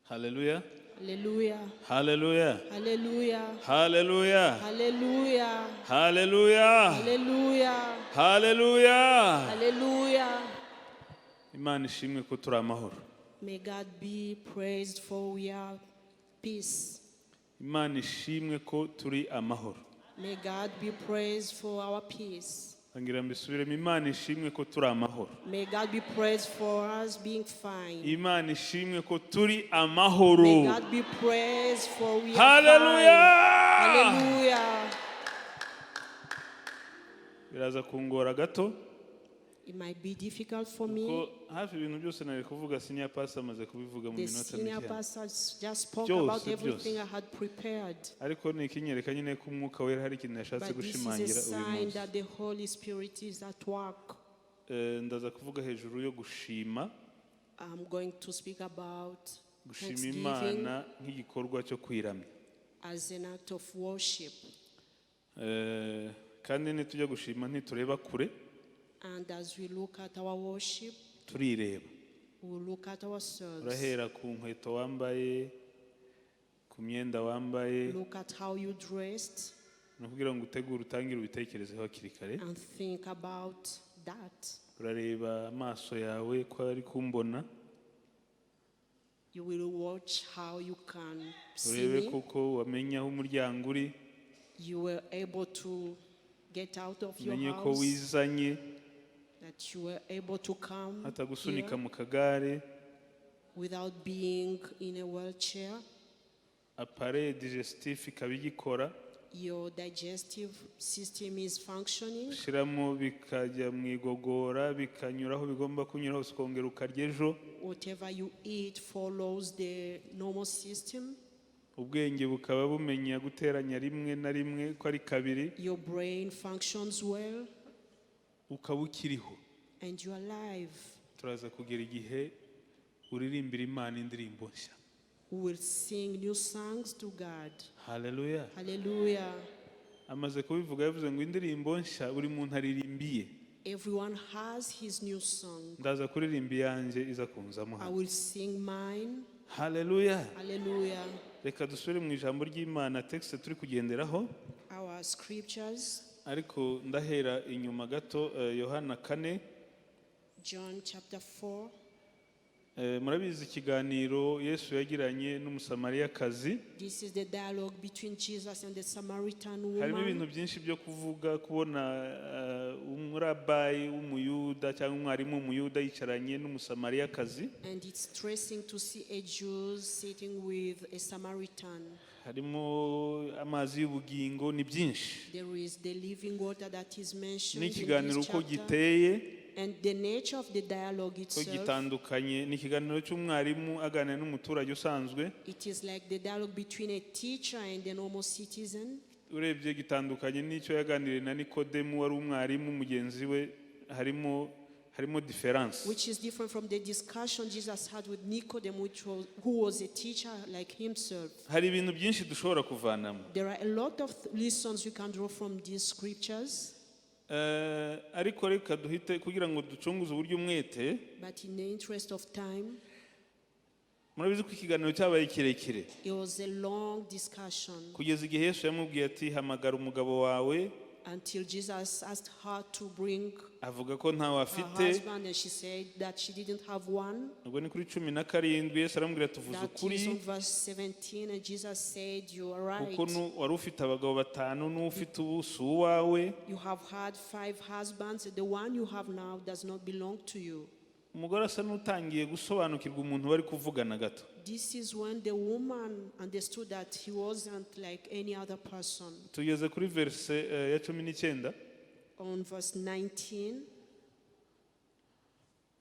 Haleluya. Hallelujah. Haleluya. Hallelujah. Haleluya. Hallelujah. Haleluya. Hallelujah. Haleluya. Hallelujah. Imana ishimwe ko turi amahoro. May God be praised, for we are peace. Imana ishimwe ko turi amahoro. May God be praised for our peace. Ngira mbisubiremo, Imana ishimwe ko turi amahoro. May God be praised for us being fine. Imana ishimwe ko turi amahoro. May God be praised for we are Haleluya. fine. Hallelujah. Biraza kungora gato It might be difficult for me. kuko hafi ibintu byose nari kuvuga senior pastor amaze kubivuga mu The minota senior mike. Pastor just spoke Byose, about everything byose. I had prepared. Ariko ni ikinyereka nyine ko Umwuka Wera hari ikintu yashatse But this is a gushimangira uyu sign munsi. That the Holy Spirit is at work. Ndaza kuvuga hejuru yo gushima, I'm going to speak about gushima thanksgiving Imana nk'igikorwa cyo kwiramya. As an act of worship. Kandi nitujya gushima ntitureba kure, And as we look at our worship, turireba. We look at ourselves. Urahera ku nkweto wambaye, ku myenda wambaye, Look at how you dressed ni ukugira ngo utegure utangire ubitekerezeho hakiri kare. And think about that. Urareba amaso yawe ko ari kumbona, You will watch how you can see urebe me. koko wamenya aho umuryango uri, You were able to get out of your umenye ko house, wizanye that you were able to come hatagusunika here mu kagare, without being in a wheelchair. Appareil digestif ikaba igikora, Your digestive system is functioning. Ushyiramo bikajya mu igogora, bikanyura aho bigomba kunyura hose, ukongera ukarya ejo. Whatever you eat follows the normal system. Ubwenge bukaba bumenya guteranya rimwe na rimwe ko ari kabiri. Your brain functions well Ukaba ukiriho. And you're alive. Turaza kugera igihe uririmbira Imana indirimbo nshya. We will sing new songs to God. Haleluya. Hallelujah. Amaze kubivuga, yavuze ngo indirimbo nshya buri muntu aririmbiye. Everyone has his new song. Ndaza kuririmba iyanjye iza kunzamo I hano. Will sing mine. Haleluya. Hallelujah. Reka dusubire mu ijambo ry'Imana, texte turi kugenderaho. Our scriptures, Ariko ndahera inyuma gato, Yohana 4. John chapter 4. Murabizi ikiganiro Yesu yagiranye n'Umusamariyakazi. This is the dialogue between Jesus and the Samaritan Harimo ibintu woman. Byinshi byo kuvuga, kubona umurabayi w'Umuyuda cyangwa umwarimu w'Umuyuda yicaranye n'Umusamariyakazi. And it's interesting to see a Jew sitting with a Samaritan. Harimo amazi y'ubugingo, ni byinshi. There is the living water that is mentioned in N'ikiganiro this uko chapter. giteye, And the nature of the dialogue ko itself, gitandukanye ni ikiganiro cy'umwarimu aganira n'umuturage usanzwe. It is like the dialogue between a teacher and a normal citizen. Urebye gitandukanye n'icyo yaganiriye na Nikodemu wari umwarimu mugenzi we, harimo différence. Which is different from the discussion Jesus had with Nicodemus, who was a teacher like himself. Hari ibintu byinshi dushobora kuvanamo. There are a lot of lessons we can draw from these scriptures, Ariko reka duhite kugira ngo ducunguze uburyo umwete. But in the interest of time, Murabizi ko ikiganiro cyabaye kirekire, it was a long discussion kugeza igihe Yesu yamubwiye ati hamagara umugabo wawe. Until Jesus asked her to bring Avuga ko ntawe her afite. Husband, and she said that she didn't have one. Ubwo ni kuri 17, Yesu aramubwira tuvuze That ukuri, is on verse 17, and Jesus said, "You are right. kuko wari ufite abagabo batanu n'ufite ubu si uwawe. You have had five husbands, and the one you have now does not belong to you." Umugore asa n'utangiye gusobanukirwa umuntu bari kuvugana gato. This is when the woman understood that he wasn't like any other person. Tugeze kuri verse ya 19. On verse 19,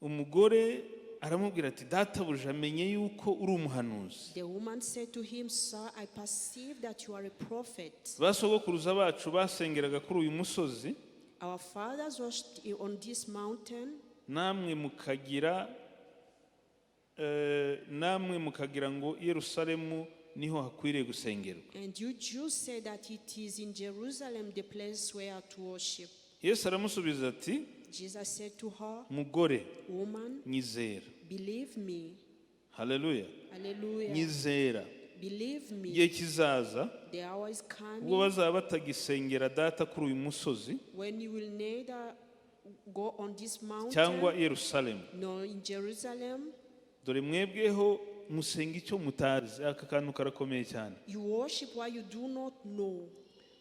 Umugore aramubwira ati databuja amenye yuko uri umuhanuzi. The woman said to him, "Sir, I perceive that you are a prophet. Ba sogokuruza bacu basengeraga kuri uyu musozi, Our fathers worshipped on this mountain, namwe mukagira ngo i Yerusalemu niho hakwiriye gusengerwa. And you Jews say that it is in Jerusalem the place where to worship." Yesu aramusubiza ati Jesus said to her, mugore, "Woman, nyizera. Believe me." Haleluya. Hallelujah. Nyizera, Believe me, igihe kizaza the hour is ubwo coming bazaba batagisengera Data kuri uyu musozi when you will neither go on this cyangwa mountain i Yerusalemu. Nor in Jerusalem. Dore mwebweho musenga icyo mutazi. Aka kantu karakomeye cyane. You worship what you do not know.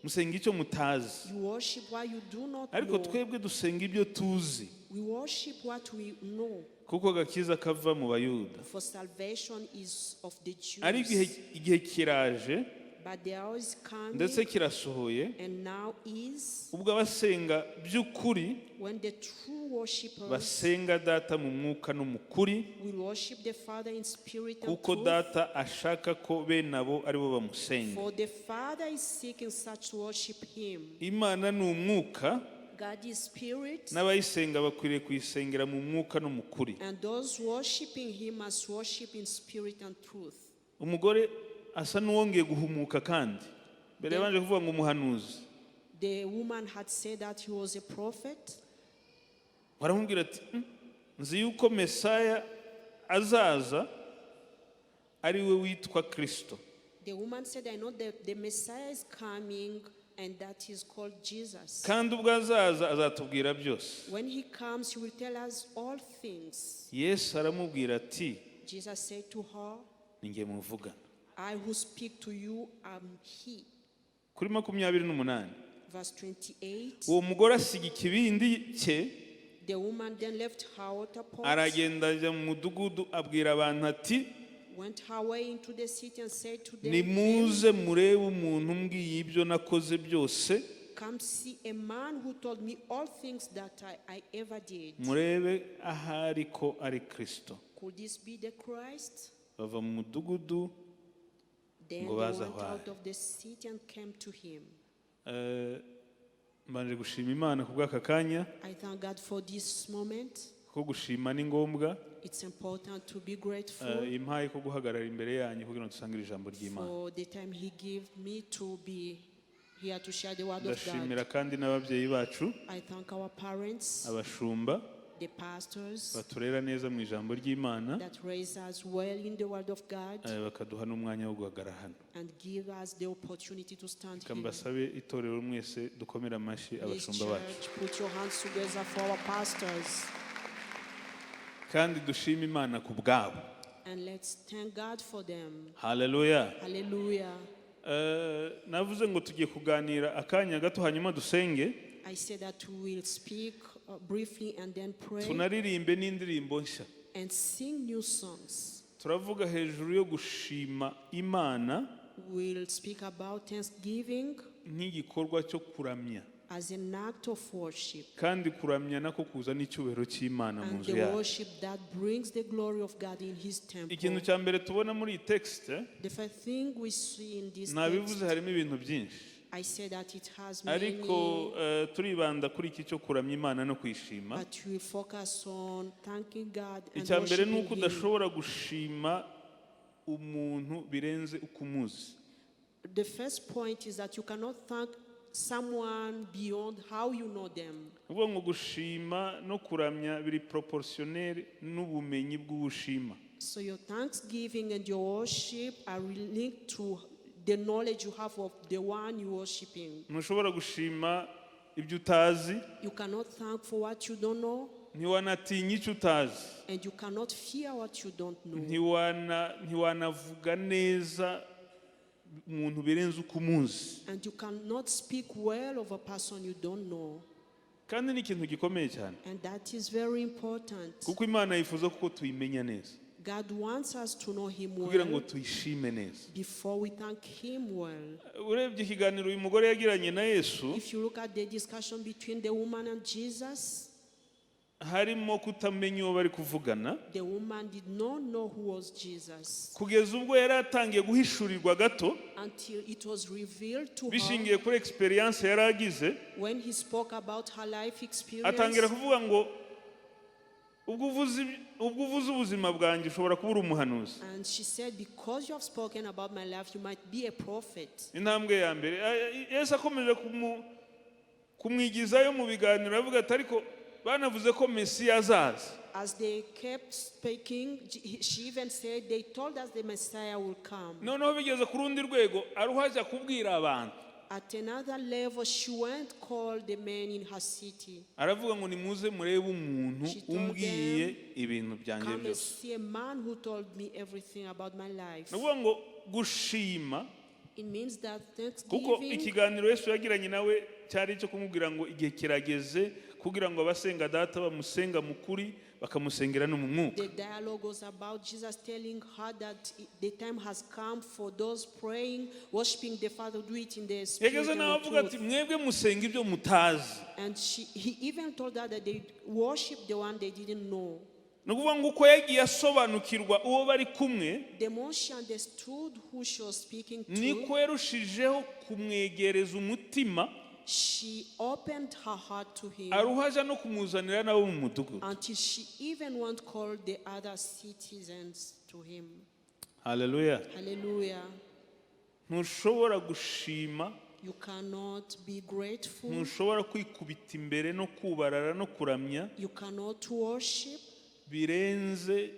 Musenga icyo mutazi, You worship what you do not ariko know. twebwe dusenga ibyo tuzi, We worship what we know, kuko agakiza kava mu Bayuda. For salvation is of the Ariko igihe Jews. igihe kiraje, But the hour is coming, ndetse kirasohoye, and now is, ubwo abasenga by'ukuri when the true worshippers basenga Data mu mwuka no mu kuri, will worship the Father in spirit and kuko truth. Data ashaka ko bene abo ari bo bamusenga. For the Father is seeking such to worship him. Imana ni umwuka, God is spirit, n'abayisenga bakwiriye kuyisengera mu mwuka no mu kuri. And those worshiping him must worship in spirit and truth. Umugore asa n'uwongeye guhumuka kandi mbere yabanje kuvuga ngo umuhanuzi. The woman had said that he was a prophet. Baramubwira ati: nzi yuko Mesaya azaza, ari we witwa Kirisito." The woman said, "I know that the Messiah is coming and that he is called Jesus. Kandi ubwo azaza azatubwira byose." When he comes, he will tell us all things." Yesu aramubwira ati: Jesus said to her, "Ni njye muvugana." "I who speak to you am he." Kuri 28. Verse 28. Uwo mugore asiga ikibindi cye, The woman then left her water pot, aragenda ajya mu mudugudu, abwira abantu ati: went her way into the city and said to them, "Nimuze murebe umuntu umbwiye ibyo nakoze byose." "Come see a man who told me all things that I ever did. Murebe ahari ko ari Kirisito. Could this be the Christ?" Bava mu mudugudu Then ngo they baze went aho ari. Out of the city and came to him. Mbanje gushima Imana ku bw'aka kanya, I thank God for this moment. kuko gushima ni ngombwa. It's important to be grateful Impaye ko guhagarara imbere yanyu kugira ngo dusangire ijambo ry'Imana. For the time He gave me to be here to share the word of Ndashimira God. kandi n'ababyeyi bacu, I thank our parents, abashumba the pastors baturera neza mu ijambo ry'Imana, that raise us well in the word of God bakaduha n'umwanya wo guhagarara hano. And give us the opportunity to stand Reka here. mbasabe, itorero mwese, dukomere amashyi Please, abashumba bacu, church, put your hands together for our pastors kandi dushime Imana ku bwabo. And let's thank God for them. Haleluya. Hallelujah. Navuze ngo tugiye kuganira akanya gato hanyuma dusenge, I said that we will speak briefly and then pray tunaririmbe n'indirimbo nshya. And sing new songs. Turavuga hejuru yo gushima Imana We'll speak about thanksgiving nk'igikorwa cyo kuramya, as an act of worship kandi kuramya nako kuza n'icyubahiro cy'Imana mu and nzu the yayo. Worship that brings the glory of God in His Ikintu temple. cya mbere tubona muri iyi texte, The first thing we see in this nabivuze, text, harimo ibintu byinshi, I said that it has many, ariko turibanda kuri iki cyo kuramya Imana no kwishima. But we focus on thanking God and Icya mbere ni worshiping uko Him. udashobora gushima umuntu birenze uko umuzi. The first point is that you cannot thank someone beyond how you know them. Ni ukuvuga ngo gushima no kuramya biri proportionnel n'ubumenyi bw'ubushima. So your thanksgiving and your worship are linked to the knowledge you have of the one you're worshiping. Ntushobora gushima ibyo utazi. You cannot thank for what you don't know, Ntiwanatinya icyo utazi. And you cannot fear what you don't know. Ntiwanavuga neza umuntu birenze uko umuzi. And you cannot speak well of a person you don't know. Kandi ni ikintu gikomeye cyane, And that is very important. kuko Imana yifuza ko tuyimenya neza God wants us to know Him kugira ngo well tuyishime neza. Before we thank Him well. Urebye ikiganiro uyu mugore yagiranye na Yesu, If you look at the discussion between the woman and Jesus, harimo kutamenya uwo bari kuvugana, the woman did not know who was Jesus kugeza ubwo yari atangiye guhishurirwa gato until it was revealed to her bishingiye kuri experience yari agize. When he spoke about her life experience. Atangira kuvuga ngo ubwo uvuze ubuzima bwanjye ushobora kuba uri umuhanuzi. And she said, "Because you have spoken about my life, you might be a prophet." Intambwe ya mbere. Yesu akomeje kumwigizayo mu biganiro, avuga ati: "Ariko Banavuze ko Mesiya azaza. As they kept speaking, she even said, "They told us the Messiah will come." Noneho bigeze ku rundi rwego aruhajya kubwira abantu. At another level, she went call the men in her city. Aravuga ngo nimuze murebe umuntu She told umbwiye ibintu byanjye "Come and byose. see a man who told me everything about my life." Ni ukuvuga ngo gushima It means that kuko thanksgiving, ikiganiro Yesu yagiranye nawe cyari icyo kumubwira ngo igihe kirageze kugira ngo abasenga Data bamusenga mu kuri bakamusengera no mu mwuka. The dialogue was about Jesus telling her that the time has come for those praying, worshiping the Father, do it in the spirit Yageze and nawe the avuga ati truth. mwebwe musenga ibyo mutazi. And he even told her that they worship the one they didn't know. Ni ukuvuga ngo uko yagiye asobanukirwa uwo bari kumwe The more she understood who she was speaking to, niko yarushijeho kumwegereza umutima she opened her heart to him aruhaja no kumuzanira nabo mu mudugudu. Until she even went call the other citizens to him. Haleluya. Hallelujah. Ntushobora gushima You cannot be grateful. ntushobora kwikubita imbere no kubarara no kuramya You cannot worship birenze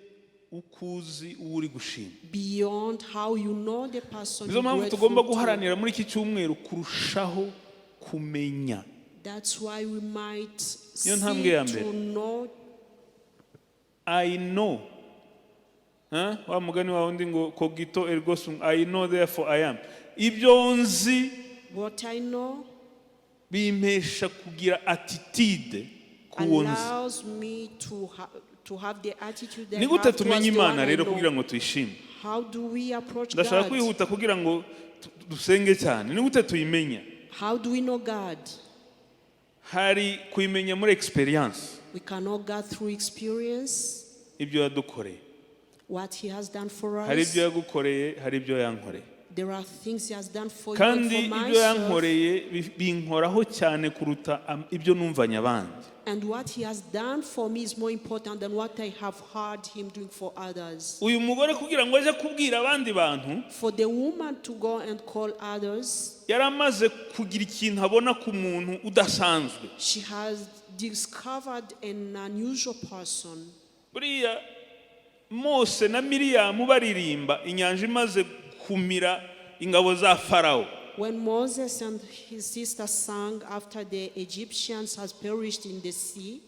uko uzi uwo uri gushima. Beyond how you know the person Nizo you're mpamvu grateful tugomba to. guharanira muri iki cyumweru kurushaho kumenya. That's why we might Niyo ntambwe ya seek mbere. to know. I know. Huh? Wa mugani wa wundi ngo cogito ergo sum, I know therefore I am. Ibyo nzi What I know bimpesha kugira attitude kuwo nzi. Allows me to have the attitude that Ni I gute have tumenya towards the Imana one I rero know. kugira ngo tuyishime? How do we approach Ndashaka God? kwihuta kugira ngo dusenge cyane. Ni gute tuyimenya? How do we know God? Hari kuyimenya muri experience. We can know God through experience, Ibyo yadukoreye. What He has done for Hari us. ibyo yagukoreye, hari ibyo yankoreye. There are things He has done for you and Kandi for ibyo myself. yankoreye binkoraho cyane kuruta ibyo numvanye abandi. And what He has done for me is more important than what I have heard Him doing for others. Uyu mugore kugira ngo aje kubwira abandi bantu For the woman to go and call others, yari amaze kugira ikintu abona ku muntu udasanzwe. She has discovered an unusual person. Buriya Mose na Miriyamu baririmba inyanja imaze kumira ingabo za Farawo When Moses and his sister sang after the Egyptians has perished in the sea,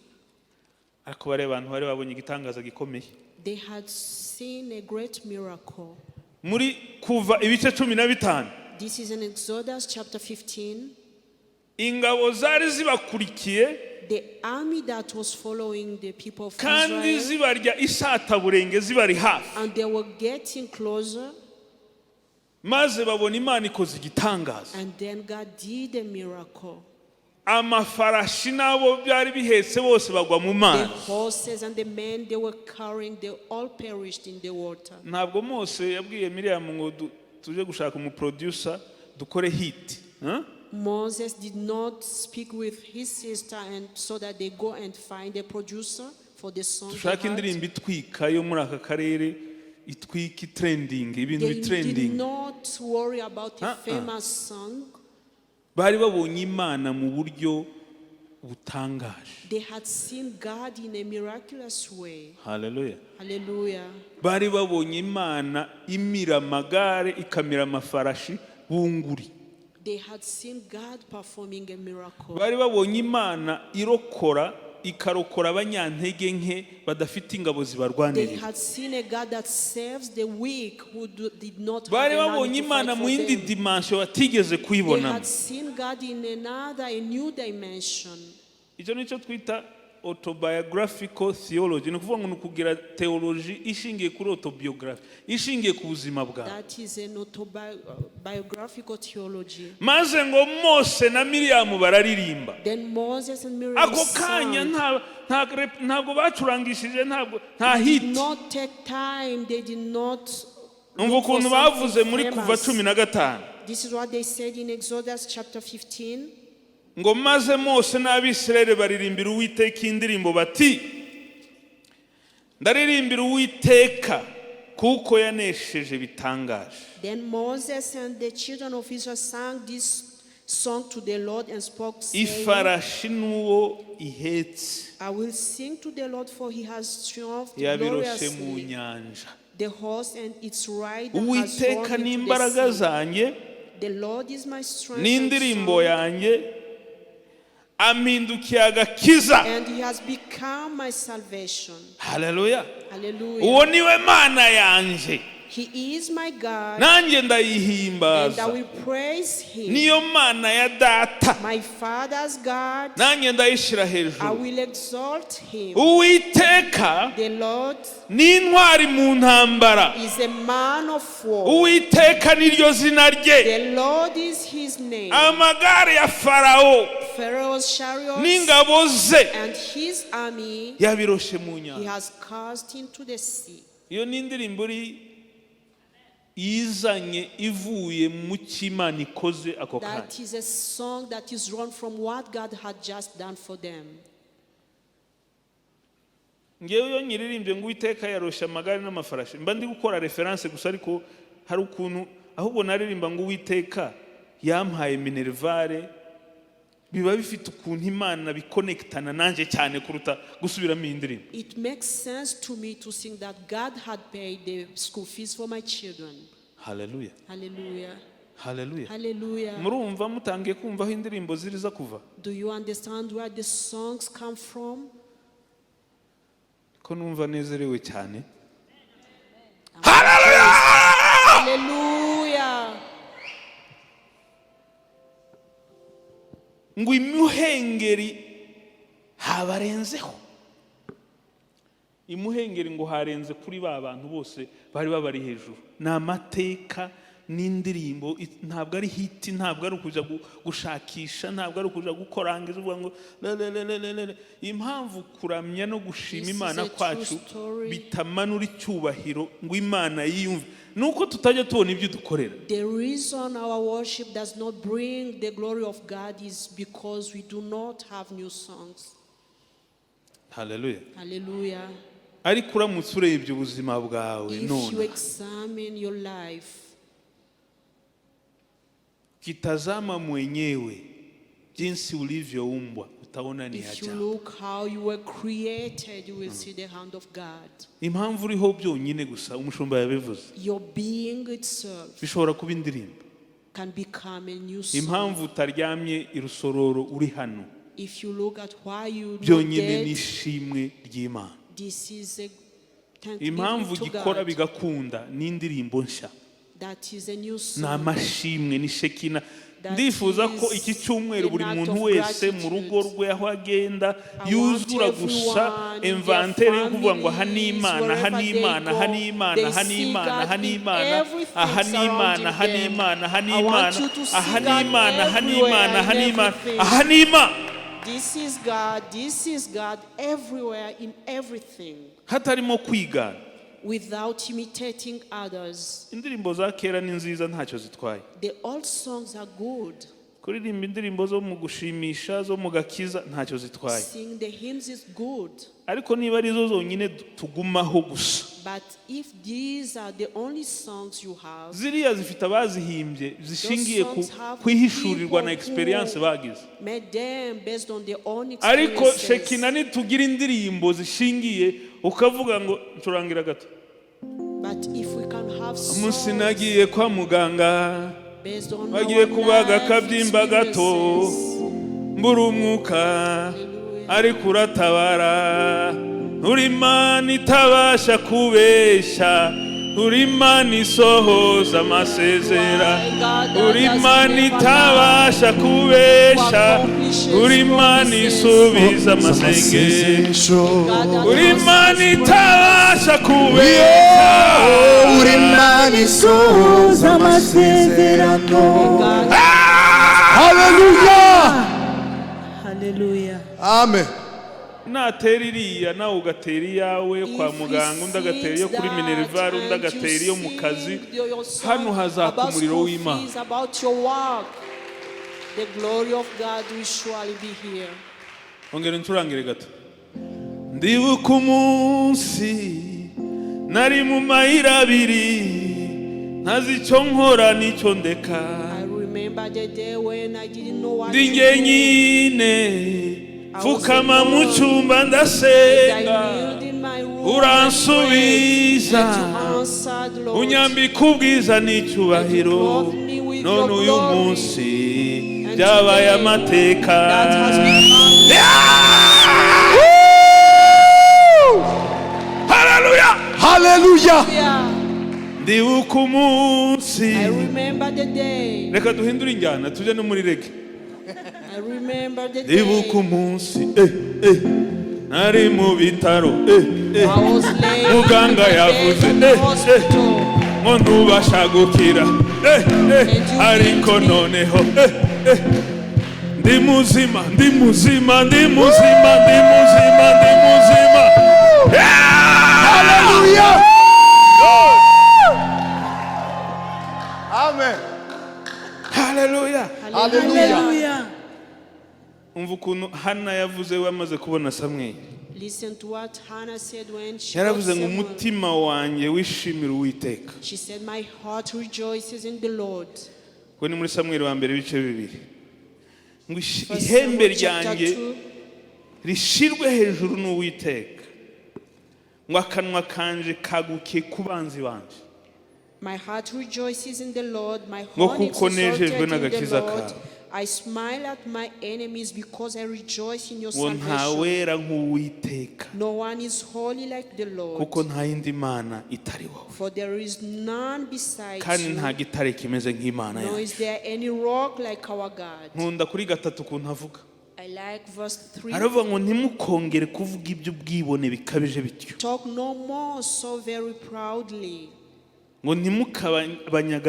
ariko bariya bantu bari babonye igitangaza gikomeye. They had seen a great miracle. Muri Kuva ibice 15 This is in Exodus chapter 15. Ingabo zari zibakurikiye The army that was following the people of kandi Israel, zibarya isataburenge zibari hafi and they were getting closer, maze babona Imana ikoze igitangaza. And then God did a miracle. Amafarashi n'abo byari bihetse bose bagwa mu The mazi. Horses and the men they were carrying, they all perished in the water. Ntabwo Mose yabwiye Miriyamu ngo tuje gushaka umuproducer dukore hit. Huh? Moses did not speak with his sister and so that they go and find a producer for the song they Dushake had. Indirimbo itwika yo muri aka karere itwika itrending ibintu They did bitrending. Not worry about a Uh-uh. famous song. Bari babonye Imana mu buryo butangaje. They had seen God in a miraculous way. Haleluya. Hallelujah. Bari babonye Imana imira amagare ikamira amafarashi bunguri. They had seen God performing a miracle. Bari babonye Imana irokora ikarokora abanyantege nke badafite ingabo They zibarwanirira. Had seen a God that saves the weak who did not have Bari an army babonye to Imana fight mu for yindi them. dimension batigeze They kuyibonamo. Had seen God in another, a new dimension. Icyo nicyo twita autobiographical theology. Ni ukuvuga ngo ni ukugira theology ishingiye kuri autobiography ishingiye ku buzima bwawe. That is an autobiographical theology. Maze ngo Mose na Miriyamu bararirimba. Then Moses and Miriam Ako kanya sang. Ntabwo bacurangishije ntabwo nta Did hit. Not take time. They did not Umva look for ukuntu something bavuze muri Kuva famous. 15. This is what they said in Exodus chapter 15. Ngo maze Mose n'Abisirayeli baririmbira Uwiteka indirimbo bati ndaririmbira Uwiteka kuko yanesheje bitangaje. Then Moses and the children of Israel sang this song to the Lord and spoke, saying, Ifarashi n'uwo ihetse I will sing to the Lord, for he has triumphed yabiroshe mu gloriously. nyanja. The horse and its rider has Uwiteka thrown ni into imbaraga the sea. zanjye The Lord is my strength and n'indirimbo song, yanjye, ampindukiye agakiza. And he has become my salvation. Haleluya. Hallelujah. Uwo niwe Mana yanjye, He is my God, nanjye and I ndayihimbaza. will praise him. Niyo Mana ya data, My father's God, nanjye ndayishyira I hejuru. will exalt him. Uwiteka The Lord ni intwari mu ntambara. is a man of war. Uwiteka niryo zina rye. The Lord is his name. Amagare ya Farawo Pharaoh's chariots n'ingabo ze and his army yabiroshe mu he nyanja. has cast into the sea. Iyo ni indirimbo iri yizanye ivuye mu cy'Imana ikoze ako kanya. That is a song that is drawn from what God had just done for them. Ngewe iyo nyiririmbye ngo Uwiteka yaroshe amagare n'amafarashi, mba ndi gukora référence gusa, ariko hari ukuntu ahubwo naririmba ngo Uwiteka yampaye minerval, biba bifite ukuntu Imana bikonekitana nanjye cyane kuruta gusubiramo iyi ndirimbo. It makes sense to me to sing that God had paid the school fees for my children. Haleluya. Hallelujah. Haleluya. Hallelujah. Murumva mutangiye kumva aho indirimbo ziriza kuva? Do you understand where the songs come from? Ko numva nezerewe cyane. Hallelujah. Ngo imuhengeri habarenzeho, imuhengeri ngo harenze kuri ba bantu bose bari babari hejuru. Ni amateka n'indirimbo, ntabwo ari hit, ntabwo ari ukuja gushakisha, ntabwo ari ukuja gukorangiza uvuga ngo le, le, le, le, le, le, le. Impamvu kuramya no gushima This is Imana a true kwacu story. bitamanura icyubahiro ngo Imana yiyumve, ni uko tutajya tubona ibyo dukorera. The reason our worship does not bring the glory of God is because we do not have new songs. Haleluya. Hallelujah. Ariko uramutse urebye ubuzima bwawe If you none, examine your life, kitazama mwenyewe jinsi ulivyoumbwa, utaona ni if you ajabu. Look how you were created, you will see the hand of God. Impamvu uriho byonyine gusa, umushumba yabivuze, Your being itself bishobora kuba indirimbo. Can become a new song. Impamvu utaryamye i Rusororo uri hano If you look at why you not byonyine dead, ni ishimwe ry'Imana. This is a thanksgiving Impamvu to gikora God. bigakunda ni indirimbo nshya. That is a new Ni song. amashimwe, ni shekina. That Ndifuza ko is iki cyumweru buri an act muntu of wese mu rugo gratitude. rwe aho agenda I yuzura want gusa everyone in their inventaire yo kuvuga ngo aha ni families, Imana, aha ni wherever they Imana, aha go, ni Imana, they aha ni see Imana, God aha ni in Imana, everything aha ni Imana, surrounding aha ni them. Imana, aha ni I want Imana, you to see aha ni God Imana, aha ni everywhere Imana, aha in ni Imana, everything. aha ni Imana. This is God, this is God everywhere in everything Hatarimo kwigana. Without imitating others. Indirimbo za kera ni nziza, ntacyo zitwaye. The old songs are good. Kuririmba indirimbo zo mu gushimisha, zo mu gakiza, ntacyo zitwaye. Sing the hymns is good. Ariko niba arizo zonyine tugumaho gusa, But if these are the only songs you have, ziriya zifite abazihimbye zishingiye ku songs have ku ihishurirwa na people experience who bagize. Made them based on their own Ariko experiences. shekina nitugira indirimbo zishingiye ukavuga ngo ncurangira gato. But if we can have Umunsi songs nagiye kwa muganga based on bagiye our kubaga life akabyimba gato, experiences, mbura umwuka, Hallelujah. Ariko uratabara, uri Imana itabasha kubeshya, uri Imana isohoza amasezera, uri Imana itabasha kubeshya, uri Imana isubiza amasengesho, uri Imana itabasha kubeshya. Uri Imana isohoza amasezerano. Haleluya. Hallelujah. Amen. Natera iriya nawe ugatera iyawe kwa If he muganga, undi agatera iyo kuri sings minerval, that undi and agatera you iyo mu kazi, sing your song hano hazaka about umuriro school w'Imana. Fees, about your work, the glory of God will surely be here. Ongera ncurangire gato. Ndibuka umunsi nari mu mayira abiri, ntazi icyo nkora n'icyo ndeka. I remember remember the day when I didn't know what Ndi to do. njyenyine, mfukama mu cyumba, And I ndasenga, kneeled in my room uransubiza, and prayed, and you answered, Lord. Unyambika ubwiza n'icyubahiro. None uyu munsi And byabaye today, amateka. that has become Haleluya! Hallelujah. Yeah. Ndibuka umunsi. I remember the day. Reka duhindure injyana, tujye no muri reggae. I remember the Ndibuka day. Umunsi nari mu bitaro, I was laying in Muganga the bed yavuze, in the hospital. Ngo ntubasha gukira, And you ariko healed me. Noneho ndi muzima, ndi muzima, ndi muzima, ndi muzima, ndi muzima. Yeah! Hallelujah. Amen. Haleluya! Hallelujah. Umva ukuntu Hana yavuze we amaze kubona Samweli. Listen to what Hannah said when she got Yaravuze ngo Samuel. umutima wanjye wishimira Uwiteka. She said, "My heart rejoices in the Lord." Ubwo ni muri Samweli wa mbere ibice 2, ngo First ihembe Samuel chapter ryanjye 2. rishirwe hejuru n'Uwiteka, ngo akanwa kanje kagukiye ku banzi banje. My heart rejoices in the Lord. My Ngo horn is kuko nejejwe exalted in the n'agakiza Lord. kawe. I smile at my enemies because I rejoice in your Ngo salvation. ntawera nk'Uwiteka, No one is holy like the Lord, kuko nta yindi mana itari wowe, for there is none besides kandi nta you, gitare kimeze nk'Imana nor yacu. is there any rock like our God. Nkunda kuri 3 ukuntu avuga. I like verse 3. Aravuga ngo ntimukongere kuvuga iby'ubwibone bikabije bityo. Talk no more so very proudly. Ngo ntimukabanye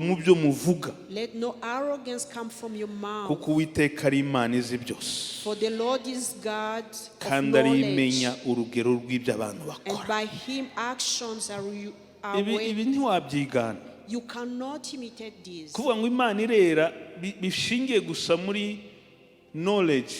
mu byo muvuga, Let no arrogance come from your mouth. Kuko Uwiteka ari Imana izi byose, For the Lord is God of kandi arimenya knowledge, urugero rw'ibyo abantu and bakora. by him actions are Ibi weighed. ibi ntiwabyigana. You cannot imitate this. Kuvuga ngo Imana irera bishingiye gusa muri knowledge,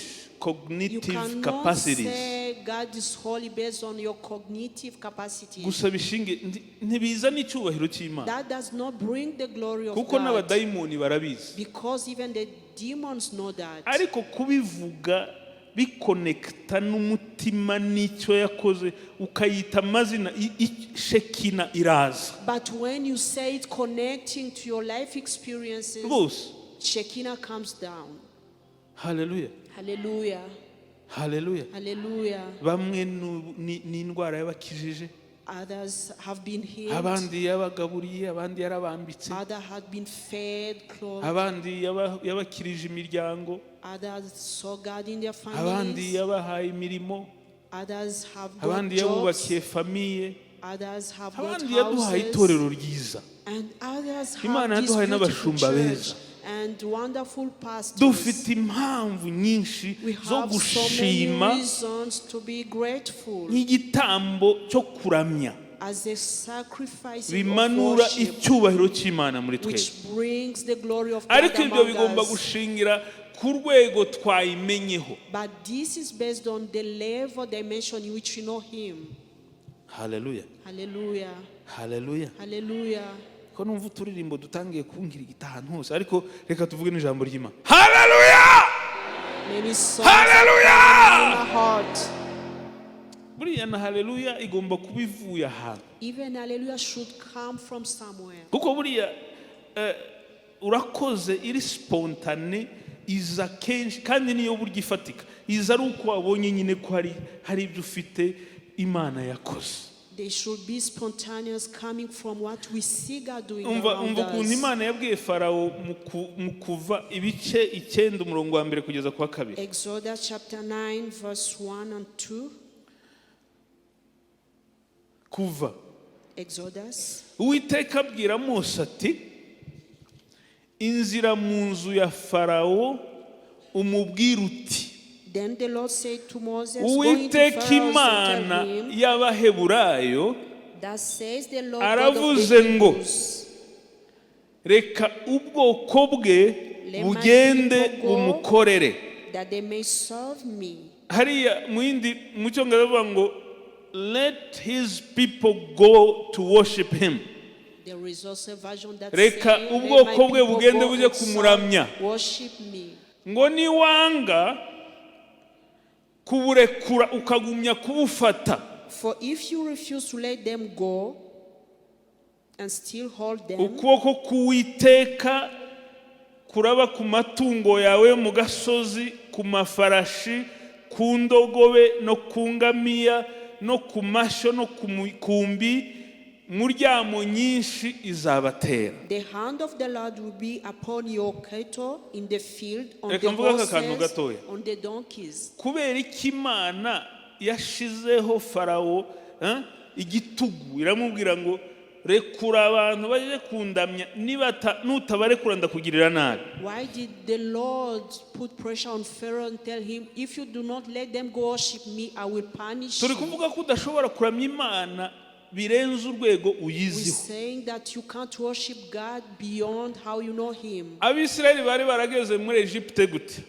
You cognitive cannot capacities say God is holy based on your cognitive capacity. gusa, bishingiye ntibizana icyubahiro cy'Imana, That does not bring the glory of kuko God. N'abadayimoni barabizi. Because even the demons know that. Ariko kubivuga bikonekita n'umutima n'icyo yakoze, ukayita amazina, Shekina iraza. But when you say it connecting to your life experiences, Rwose. Shekinah comes down. Haleluya! Hallelujah. Haleluya! Hallelujah. Bamwe ni indwara y'abakijije. Others have been healed. Abandi yabagaburiye, abandi yarabambitse. Others have been fed, clothed. Abandi yabakirije imiryango. Others saw God in their Abandi families. Yabahaye imirimo. Others have got Abandi jobs. yabubakiye famille. Others have got Abandi yaduhaye houses. itorero ryiza. And others have Imana this yaduhaye beautiful n'abashumba church beza. and wonderful pastors. Dufite impamvu nyinshi We zo have so many gushima reasons to be grateful nk'igitambo cyo kuramya as a sacrifice of bimanura worship, icyubahiro cy'Imana muri twebwe. Which brings the glory of God Ariko ibyo among bigomba us. gushingira ku rwego twayimenyeho. But this is based on the level, dimension in which you know Him. Haleluya! Hallelujah. Haleluya! Hallelujah. Ko numva uturirimbo dutangiye kunkirigita ahantu hose, ariko reka tuvuge n'ijambo ry'Imana. Haleluya! Many songs are Hallelujah! in my heart. Buriya na haleluya igomba kuba ivuye ahantu. Even hallelujah should come from somewhere. Kuko buriya urakoze iri spontané iza kenshi, kandi niyo buryo ifatika iza ari uko wabonye nyine ko hari ibyo ufite Imana yakoze. They should be spontaneous, coming from what we see God doing Umva, around umva ukuntu us. Imana yabwiye Farawo mu Kuva ibice 9, umurongo wa mbere kugeza ku wa kabiri. Exodus chapter 9, verse 1 and 2. Kuva. Exodus. Uwiteka abwira Mose ati inzira mu nzu ya Farawo umubwire uti Then the Lord said to Moses, "Go into Uwiteka Pharaoh's and Imana tell him, y'Abaheburayo Thus says the Lord God of aravuze the ngo, Hebrews, reka ubwoko bwe Let my bugende people go, bumukorere." that they may serve me." Hariya mu yindi mu Cyongereza bavuga ngo let his people go to worship him. There is also a version that Reka say, "Let ubwoko my bwe people bugende go bujye and serve, kumuramya." worship me. Ngo niwanga kuburekura ukagumya kubufata, For if you refuse to let them go and still hold them, ukuboko k'Uwiteka kuraba ku matungo yawe yo mu gasozi, ku mafarashi, ku ndogobe no ku ngamiya no ku mashyo no ku mukumbi, muryamo nyinshi izabatera. The hand of the Lord will be upon your cattle in the field, on Reka the mvuge aka kantu horses, gatoya. On the donkeys. Kubera iki Imana yashizeho Farawo igitugu, iramubwira ngo rekura abantu bajye kundamya, nibata nutabarekura ndakugirira nabi? Why did the Lord put pressure on Pharaoh and tell him, "If you do not let them go worship me, I will punish Turi you"? kuvuga ko udashobora kuramya Imana birenze urwego We're uyiziho. Saying that you can't worship God beyond how you know Him. Abisirayeli bari barageze muri Egypte gute?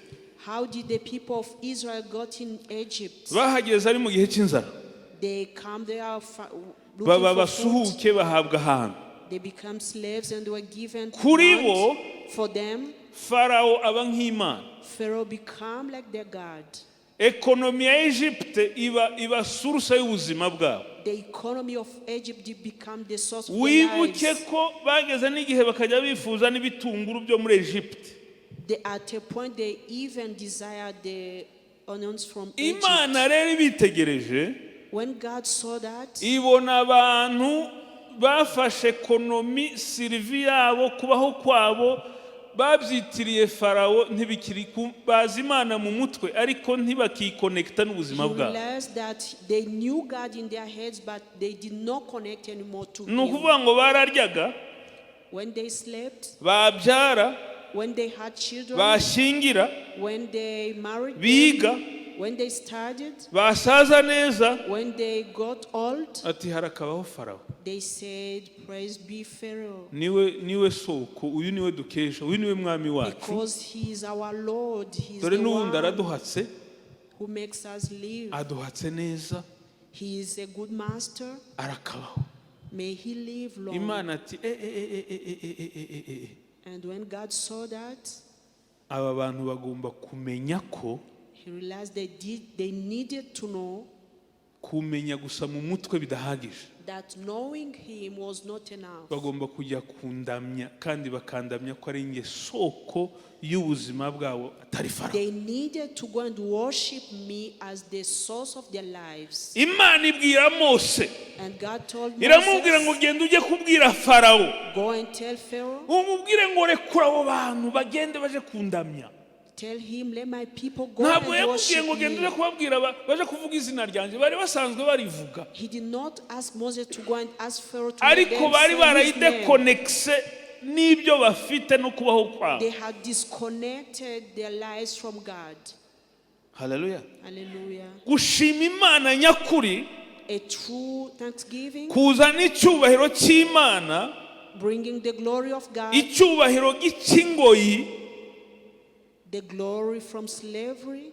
How did the people of Israel got in Egypt? Bahageze ari mu gihe cy'inzara. They come there looking Baba for food. basuhuke, bahabwa ahantu. They become slaves and were given Kuri land. bo, For them, Farawo aba nk'Imana. Pharaoh become like their God. Economy ya Egypte iba source y'ubuzima bwabo. The economy of Egypt did become the source of their Wibuke lives. ko bageze n'igihe bakajya bifuza n'ibitunguru byo muri Egypte. At a point, they even desired the onions from Egypt. Imana rero ibitegereje, When God saw that, ibona abantu bafashe economy, survie yabo, kubaho kwabo babyitiriye Farawo, ntibikiri bazi Imana mu mutwe ariko ntibakiconnecta n'ubuzima He bwabo. Realized that they knew God in their heads, but they did not connect anymore to Ni Him. ukuvuga ngo bararyaga, When they slept, babyara, when they had children, bashyingira, when they married biga, them, when they studied, basaza neza, when they got old, ati harakabaho Farawo. They said, "Praise be Pharaoh." Niwe soko, uyu niwe dukesha, uyu niwe mwami wacu. Because he is our Lord, he is Dore the n'ubundi one araduhatse, who makes us live. aduhatse neza. He is a good master. Arakabaho. May he live long. Imana ati e e e e e e e e e e. And when God saw that, Aba bantu bagomba kumenya ko he realized they needed to know kumenya gusa mu mutwe bidahagije. That knowing him was not enough. Bagomba kujya kundamya kandi bakandamya ko ari njye soko y'ubuzima bwabo, atari Farawo. They needed to go and worship me as the source of their lives. Imana ibwira Mose, And God told iramubwira ngo Moses, genda ujye kubwira Farawo, "Go and tell Pharaoh, umubwire ngo rekura abo bantu bagende baje kundamya. Tell him, let my people go Ntabwo and yamubwiye worship ngo genda ujye me." kubabwira baje kuvuga izina ryanjye, bari basanzwe barivuga. He did not ask Moses to go and ask Pharaoh to let Ariko them bari say his name. barayidéconnectise n'ibyo bafite no kubaho kwabo. They had disconnected their lives from God. Haleluya. Hallelujah. Gushima Imana nyakuri, A true thanksgiving, kuzana icyubahiro cy'Imana, bringing the glory of God, icyubahiro cy'ingoyi, the glory from slavery,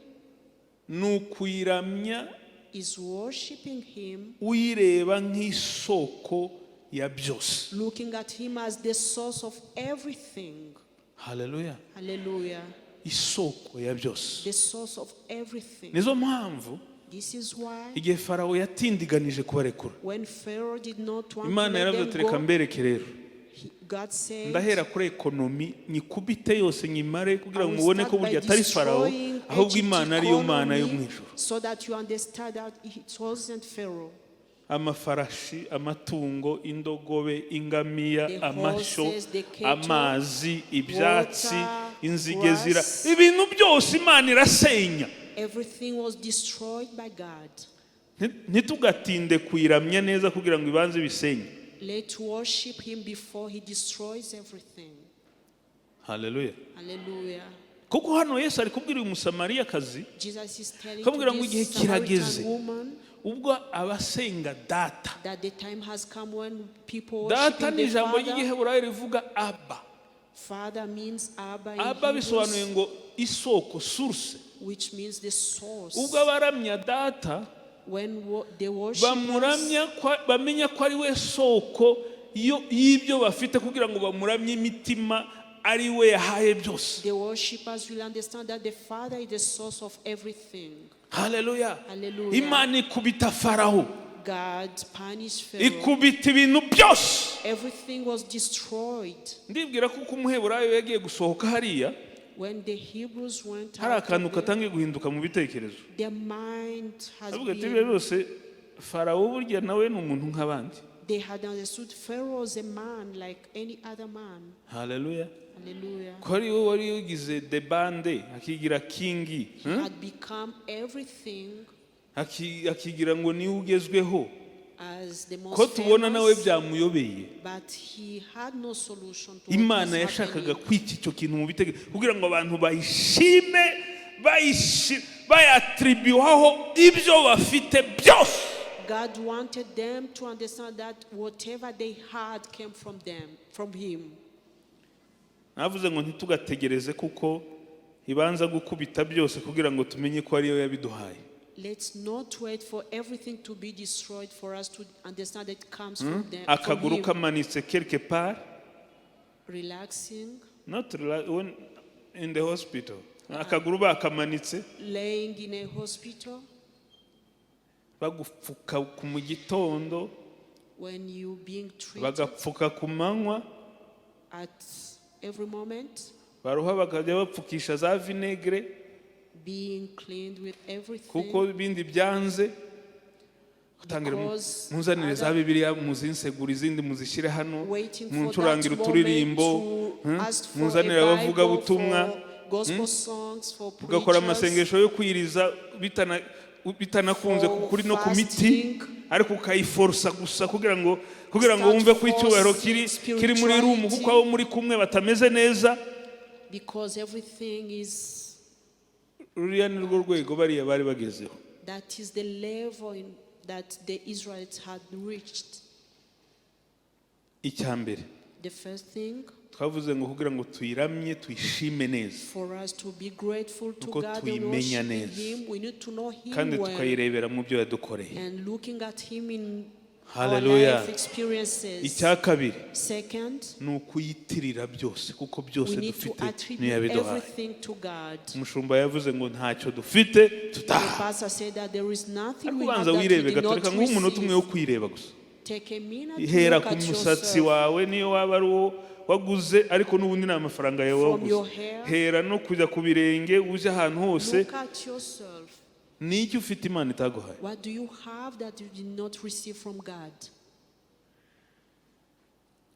ni ukuyiramya is worshiping Him, uyireba nk'isoko ya byose. Looking at Him as the source of everything. Haleluya. Hallelujah. Isoko ya byose. The source of everything. Nizo mpamvu This is why igihe Farawo yatindiganije kubarekura, when Pharaoh did not want to Imana let yaravuze them ati reka go, mbereke rero, God said, ndahera kuri economy nyikubite yose nyimare kugira "I ngo will mubone start ko by burya atari Farawo, destroying ahubwo Egypt Imana ariyo Mana yo mu economy ijuru. so that you understand that it wasn't Pharaoh." Amafarashi, amatungo, indogobe, ingamiya, The amashyo, horses, the cattle, amazi, ibyatsi, water, inzige zira, grass. ibintu byose Imana irasenya. Everything was destroyed by God. Ntitugatinde kuyiramya neza kugira ngo ibanze ibisenye. Let's worship Him before He destroys everything. Haleluya. Hallelujah. Kuko hano Yesu ari kubwira uyu Musamariyakazi, Jesus is telling akamubwira to ngo igihe this Samaritan kirageze woman ubwo abasenga Data. That the time has come when people Data worshiping ni the ijambo Father. ry'Igiheburayo rivuga Abba. Father means Abba in Abba bisobanuye Hebrews, ngo isoko, source. Which means the source. Ubwo abaramya Data When they worship us, bamuramya bamenya ko ari we soko. y'ibyo bafite kugira ngo bamuramye imitima ari we yahaye byose. The worshippers will understand that the Father is the source of everything. Haleluya. Hallelujah. Imana ikubita Farawo, God punished Pharaoh. ikubita ibintu byose. Everything was destroyed. Ndibwira ko uko Umuheburayo yagiye gusohoka hariya, When the Hebrews went hari out, akantu of there, katangiye guhinduka mu bitekerezo. Their mind has Avuga ati ibyo been, byose, Farawo burya nawe ni umuntu nk'abandi. They had understood Pharaoh was a man like any other man. Haleluya. Hallelujah. Ko ari we wari ugize debande, akigira king, He had become everything Akigira ngo niwe ugezweho, as the most ko tubona nawe famous, byamuyobeye. But he had no solution to what Imana was yashakaga happening. kwica icyo kintu mu bitekerezo kugira ngo abantu bayishime, bayatribuwaho ibyo bafite byose. God wanted them to understand that whatever they had came from them, from Him. Navuze ngo ntitugategereze kuko ibanza gukubita byose kugira ngo tumenye ko ariyo yabiduhaye. Let's not wait for everything to be destroyed for us to understand that it comes from them, from Akaguru Him. Kamanitse quelque part, Relaxing, not when in the hospital, akaguru bakamanitse, laying in a hospital, bagupfuka ku mu gitondo, when you being treated bagapfuka ku manywa, at every moment, baruha bakajya bapfukisha za vinaigre being cleaned with everything. Kuko ibindi byanze. Utangira Because munzanire za Bibiliya, muzinsegura, izindi muzishyire hano, waiting for that muncurangire moment uturirimbo, to ask for munzanire a Bible, abavugabutumwa, for gospel songs, for ugakora preachers, amasengesho yo kwiriza bitanakunze for kuri no ku miti, fasting. Ariko ukayiforosa gusa kugira ngo Start wumve ko icyubahiro forcing kiri muri room, kuko spirituality. abo muri kumwe batameze neza. Because everything is Ruriya ni rwo rwego bariya bari bagezeho. That is the level that the Israelites had reached. Icya mbere, The first thing, twavuze ngo kugira ngo tuyiramye, tuyishime neza, for us to be grateful to nuko God and tuyimenya worshiping neza. Him, we need to know Him Kandi well tukayirebera mu byo yadukoreye. And looking at Him in our Hallelujah. life experiences. Icya kabiri, Second, ni ukuyitirira byose kuko byose we need to dufite niyo attribute yabiduhaye. Everything to God. Umushumba yavuze ngo ntacyo dufite The tutaha. pastor said that there is nothing Ariko we have ubanza that we wirebe did gato, not reka nguhe umunota umwe wo receive. kwireba gusa. Take a minute to Hera look ku at musatsi yourself. wawe, niyo waba ari uwo waguze ariko n'ubundi ni amafaranga yawe From waguze. your hair. Hera no kujya ku birenge, uje ahantu hose. Look at yourself. Ni iki ufite Imana itaguhaye? What do you have that you did not receive from God?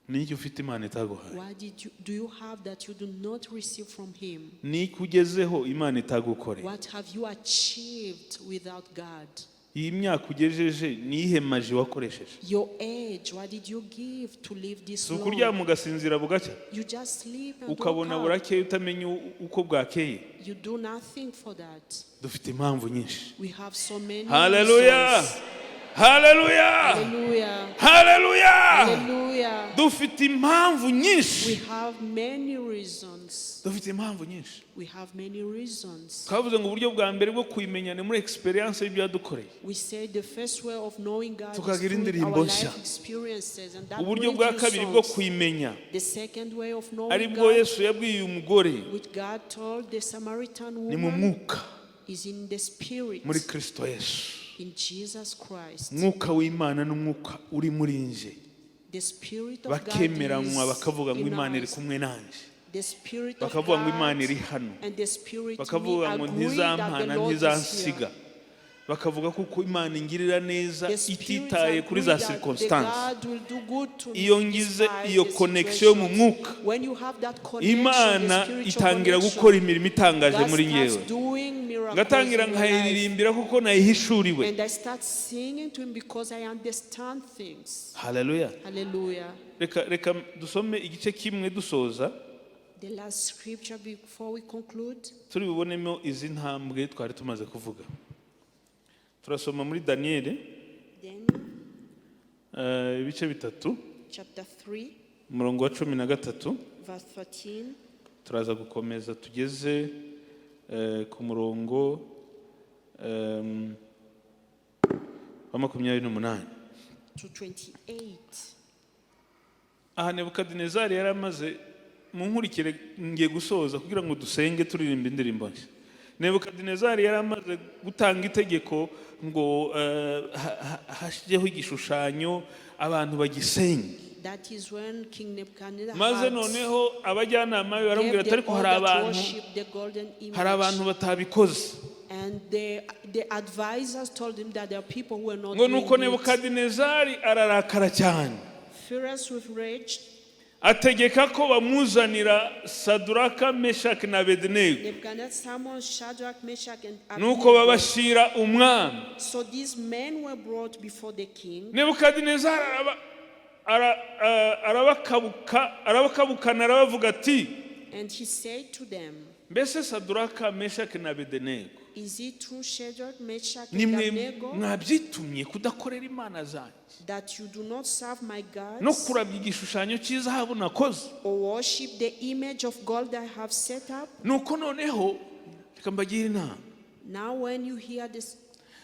Ni iki ufite Imana itaguhaye? What do you have that you do not receive from Him? Ni iki ugezeho Imana itagukoreye? What have you achieved without God? Iyi myaka ugejeje, ni iyihe magie wakoresheje? Your age, what did you give to live this Si ukuryama long? ugasinzira bugacya, You just sleep and ukabona wake up. burakeye utamenya uko bwakeye. You do nothing for that. Dufite impamvu nyinshi. We have so many Haleluya. reasons. Haleluya. Hallelujah. Haleluya. Hallelujah. Dufite impamvu We nyinshi. Have many reasons. Dufite impamvu nyinshi. We have many reasons. Twavuze ngo uburyo bwa mbere bwo kuyimenya ni muri experience y'ibyo yadukoreye, We said the first way of knowing God is tukagira through indirimbo our nshya. Life experiences, and that Uburyo brings bwa you kabiri bwo songs. kuyimenya, The second way of knowing ari bwo God, Yesu yabwiye uyu mugore, which God told the Samaritan ni mu woman, mwuka, is in the spirit, muri Kristo Yesu. In Jesus Christ. Umwuka w'Imana n'umwuka uri muri nje, The spirit of God bakemeranywa, is bakavuga ngo in Imana iri us. kumwe nanjye, The spirit of bakavuga ngo Imana God iri hano, and the spirit me bakavuga ngo agree that the ntizampana, Lord is here. ntizansiga, bakavuga kuko Imana ingirira neza The spirit ititaye kuri agree za that the circumstance. God will do good to me Iyo ngize despite iyo the connection yo mu situations. mwuka, When you have that connection, the Imana spiritual itangira connection, gukora imirimo itangaje God muri starts ngewe, doing miracles ngatangira in your life. nkayiririmbira kuko nayihishuriwe. And I start singing to Him because I understand things. Haleluya. Hallelujah. Reka dusome igice kimwe dusoza, The last scripture before we conclude, turi bubonemo izi ntambwe twari tumaze kuvuga. Turasoma muri Daniyeli, Daniel ibice 3, chapter 3, umurongo wa 13. Verse 13. Turaza gukomeza tugeze ku murongo wa 28. To 28. Aha Nebukadinezari yari amaze, mu nkurikire, ngiye gusoza kugira ngo dusenge turirimba indirimbo nshya. Nebukadinezari yari amaze gutanga itegeko ngo hashyireho igishushanyo, abantu bagisenge. That is when King Nebuchadnezzar Maze had noneho abajyanama be baramubwira ati gave the ariko hari order to abantu worship the golden hari abantu image. batabikoze. And the advisors told him that there are people who are not Ngo nuko doing it. Nebukadinezari ararakara cyane, Furious with rage, ategeka ko bamuzanira Saduraka, Meshaki na Abedenego. Nebuchadnezzar summoned Shadrach, Meshach, and Nuko Abednego. babashyira umwami. So these men were brought before the king. Nebukadinezari arabakabuka, arabakabukana, arabavuga ati: And he said to them, "Mbese Saduraka, Meshaki na Abedenego, "Is it true, Shadrach, Meshach, and nimwe Abednego, mwabyitumye kudakorera imana zanjye that you do not serve my gods no kuramya igishushanyo cy'izahabu nakoze?" or worship the image of gold I have set up?" Nuko noneho reka mbagire inama. Now, when you hear this,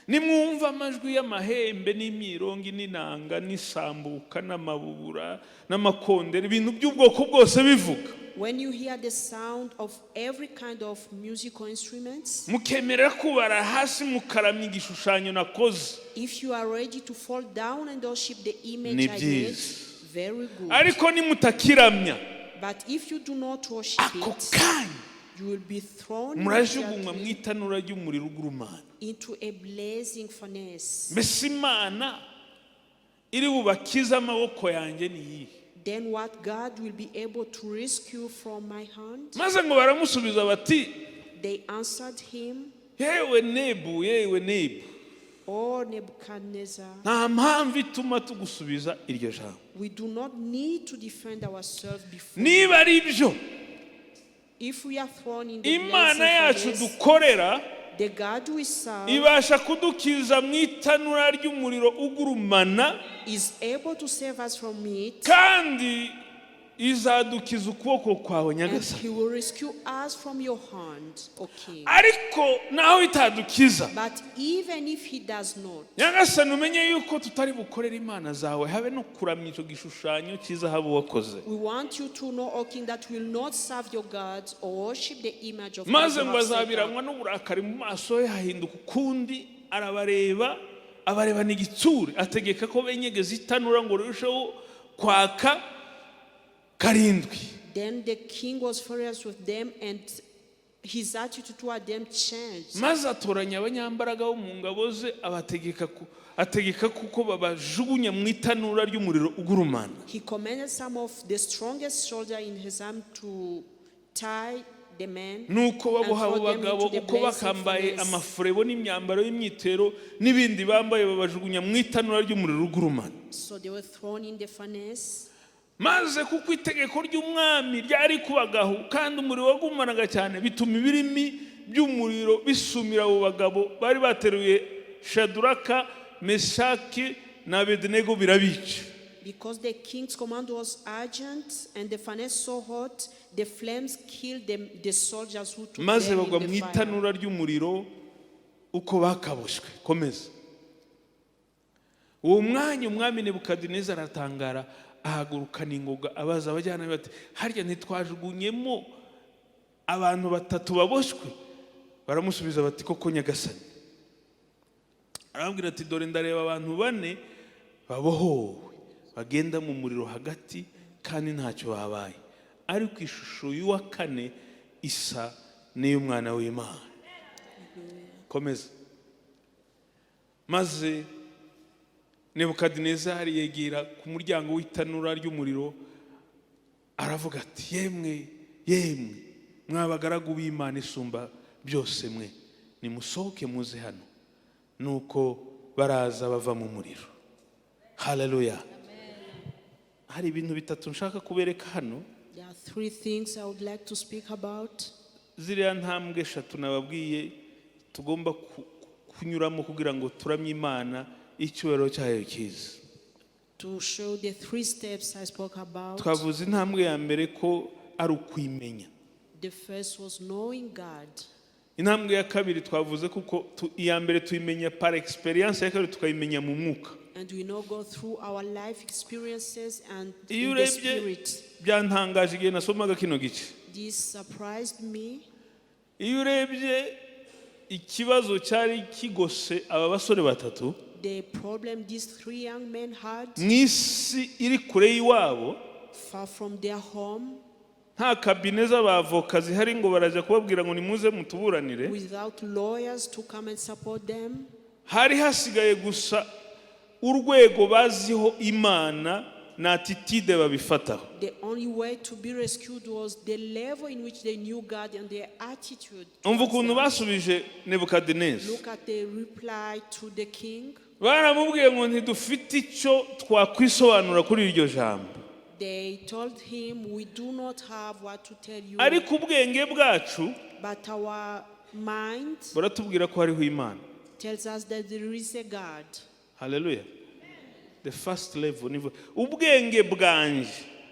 Nimwumva amajwi y'amahembe n'imyirongi n'inanga n'isambuka n'amabubura n'amakondera, ibintu by'ubwoko bwose bivuga, when you hear the sound of every kind of musical instruments, mukemerera kubara hasi mukaramya igishushanyo nakoze, if you are ready to fall down and worship the image Ni I made, byiza. Very good. Ariko nimutakiramya, But if you do not worship ako it, kanya you will be thrown murajugunywa mu immediately itanura ry'umuriro ugurumana. Into a blazing furnace. Mbese Imana iri bubakize amaboko yanjye ni iyihe? Then what God will be able to rescue from my hand? Maze ngo baramusubiza bati: They answered him, "Yewe Nebu, yewe Nebu, "O Nebuchadnezzar, nta mpamvu ituma tugusubiza iryo jambo. We do not need to defend ourselves before. Niba ari byo, If we are thrown in the Imana blazing yacu furnace, dukorera the God we serve ibasha kudukiza mu itanura ry'umuriro ugurumana, is able to save us from it, kandi izadukiza ukuboko kwawe, and nyagasani. he will rescue us from your hand, O king. Ariko naho itadukiza, But even if he does not, nyagasani, umenye yuko tutari bukorere imana zawe, habe no kuramya icyo gishushanyo cy'izahabu wakoze." we want you to know, O king, that we will not serve your gods or worship the image of God Maze you ngo have set up." azabiranwa n'uburakari, mu maso he hahinduka ukundi, arabareba, abarebana igitsure, ategeka ko benyegeza itanura ngo rirusheho kwaka karindwi. Then the king was furious with them, and his attitude toward them changed. Maze atoranya abanyambaraga bo mu ngabo ze, ategeka kuko babajugunya mu itanura ry'umuriro ugurumana. He commanded some of the strongest soldiers in his army to tie the men Nuko and baboha abo throw them bagabo into the uko blazing bakambaye furnace. Amafurebo n'imyambaro y'imyitero n'ibindi bambaye, babajugunya mu itanura ry'umuriro ugurumana. So they were thrown in the furnace. Maze kuko itegeko ry'umwami ryari kubagahu kandi umuriro wagumanaga cyane, bituma ibirimi by'umuriro bisumira abo bagabo bari bateruye Shaduraka, Meshaki na Abedenego, birabica. Because the king's command was urgent and the furnace so hot, the flames killed them, the soldiers who took Maze them bagwa in mu the fire. itanura ry'umuriro uko bakaboshywe. Komeza. Uwo mwanya umwami Nebukadineza aratangara, ahagurukana ingoga, abaza abajyanama bati: "Harya ntitwajugunyemo abantu batatu baboshywe?" Baramusubiza bati: "Koko, nyagasani." Arababwira ati: "Dore ndareba abantu bane babohowe bagenda mu muriro hagati kandi ntacyo babaye, ariko ishusho y'uwa kane isa n'iy'umwana w'Imana." Komeza. Maze Nebukadinezari yegera ku muryango w'itanura ry'umuriro, aravuga ati: "Yemwe, yemwe, mwabagaragu b'Imana isumba byose mwe, nimusohoke muze hano." Nuko baraza bava mu muriro. Haleluya! Hari ibintu bitatu nshaka kubereka hano. There are three things I would like to speak about. Ziriya ntambwe eshatu nababwiye tugomba kunyuramo kugira ngo turamye Imana, icyubahiro cyayo cyiza. To show the three steps I spoke about. Twavuze intambwe ya mbere ko ari ukwimenya. The first was knowing God. Intambwe ya kabiri twavuze kuko iya mbere tuyimenya par expérience, iya kabiri tukayimenya mu mwuka. And we know God through our life experiences and Iyo in the urebye, spirit. byantangaje igihe nasomaga kino gice. This surprised me. Iyo urebye ikibazo cyari kigose aba basore batatu The problem these three young men had, mu isi iri kure y'iwabo, far from their home, nta cabinet z'abavoka zihari ngo barajya kubabwira ngo nimuze mutuburanire, without lawyers to come and support them, hari hasigaye gusa urwego baziho Imana na attitude babifataho. The only way to be rescued was the level in which they knew God and their attitude Umva towards ukuntu them. Basubije Nebukadineza. Look at the reply to the king. Baramubwiye ngo ntidufite icyo twakwisobanura kuri iryo jambo, They told him, "We do not have what to tell you, ariko ubwenge bwacu but our mind buratubwira ko hariho Imana. Tells us that there is a God." Haleluya. The first level ni ubwenge bwanjye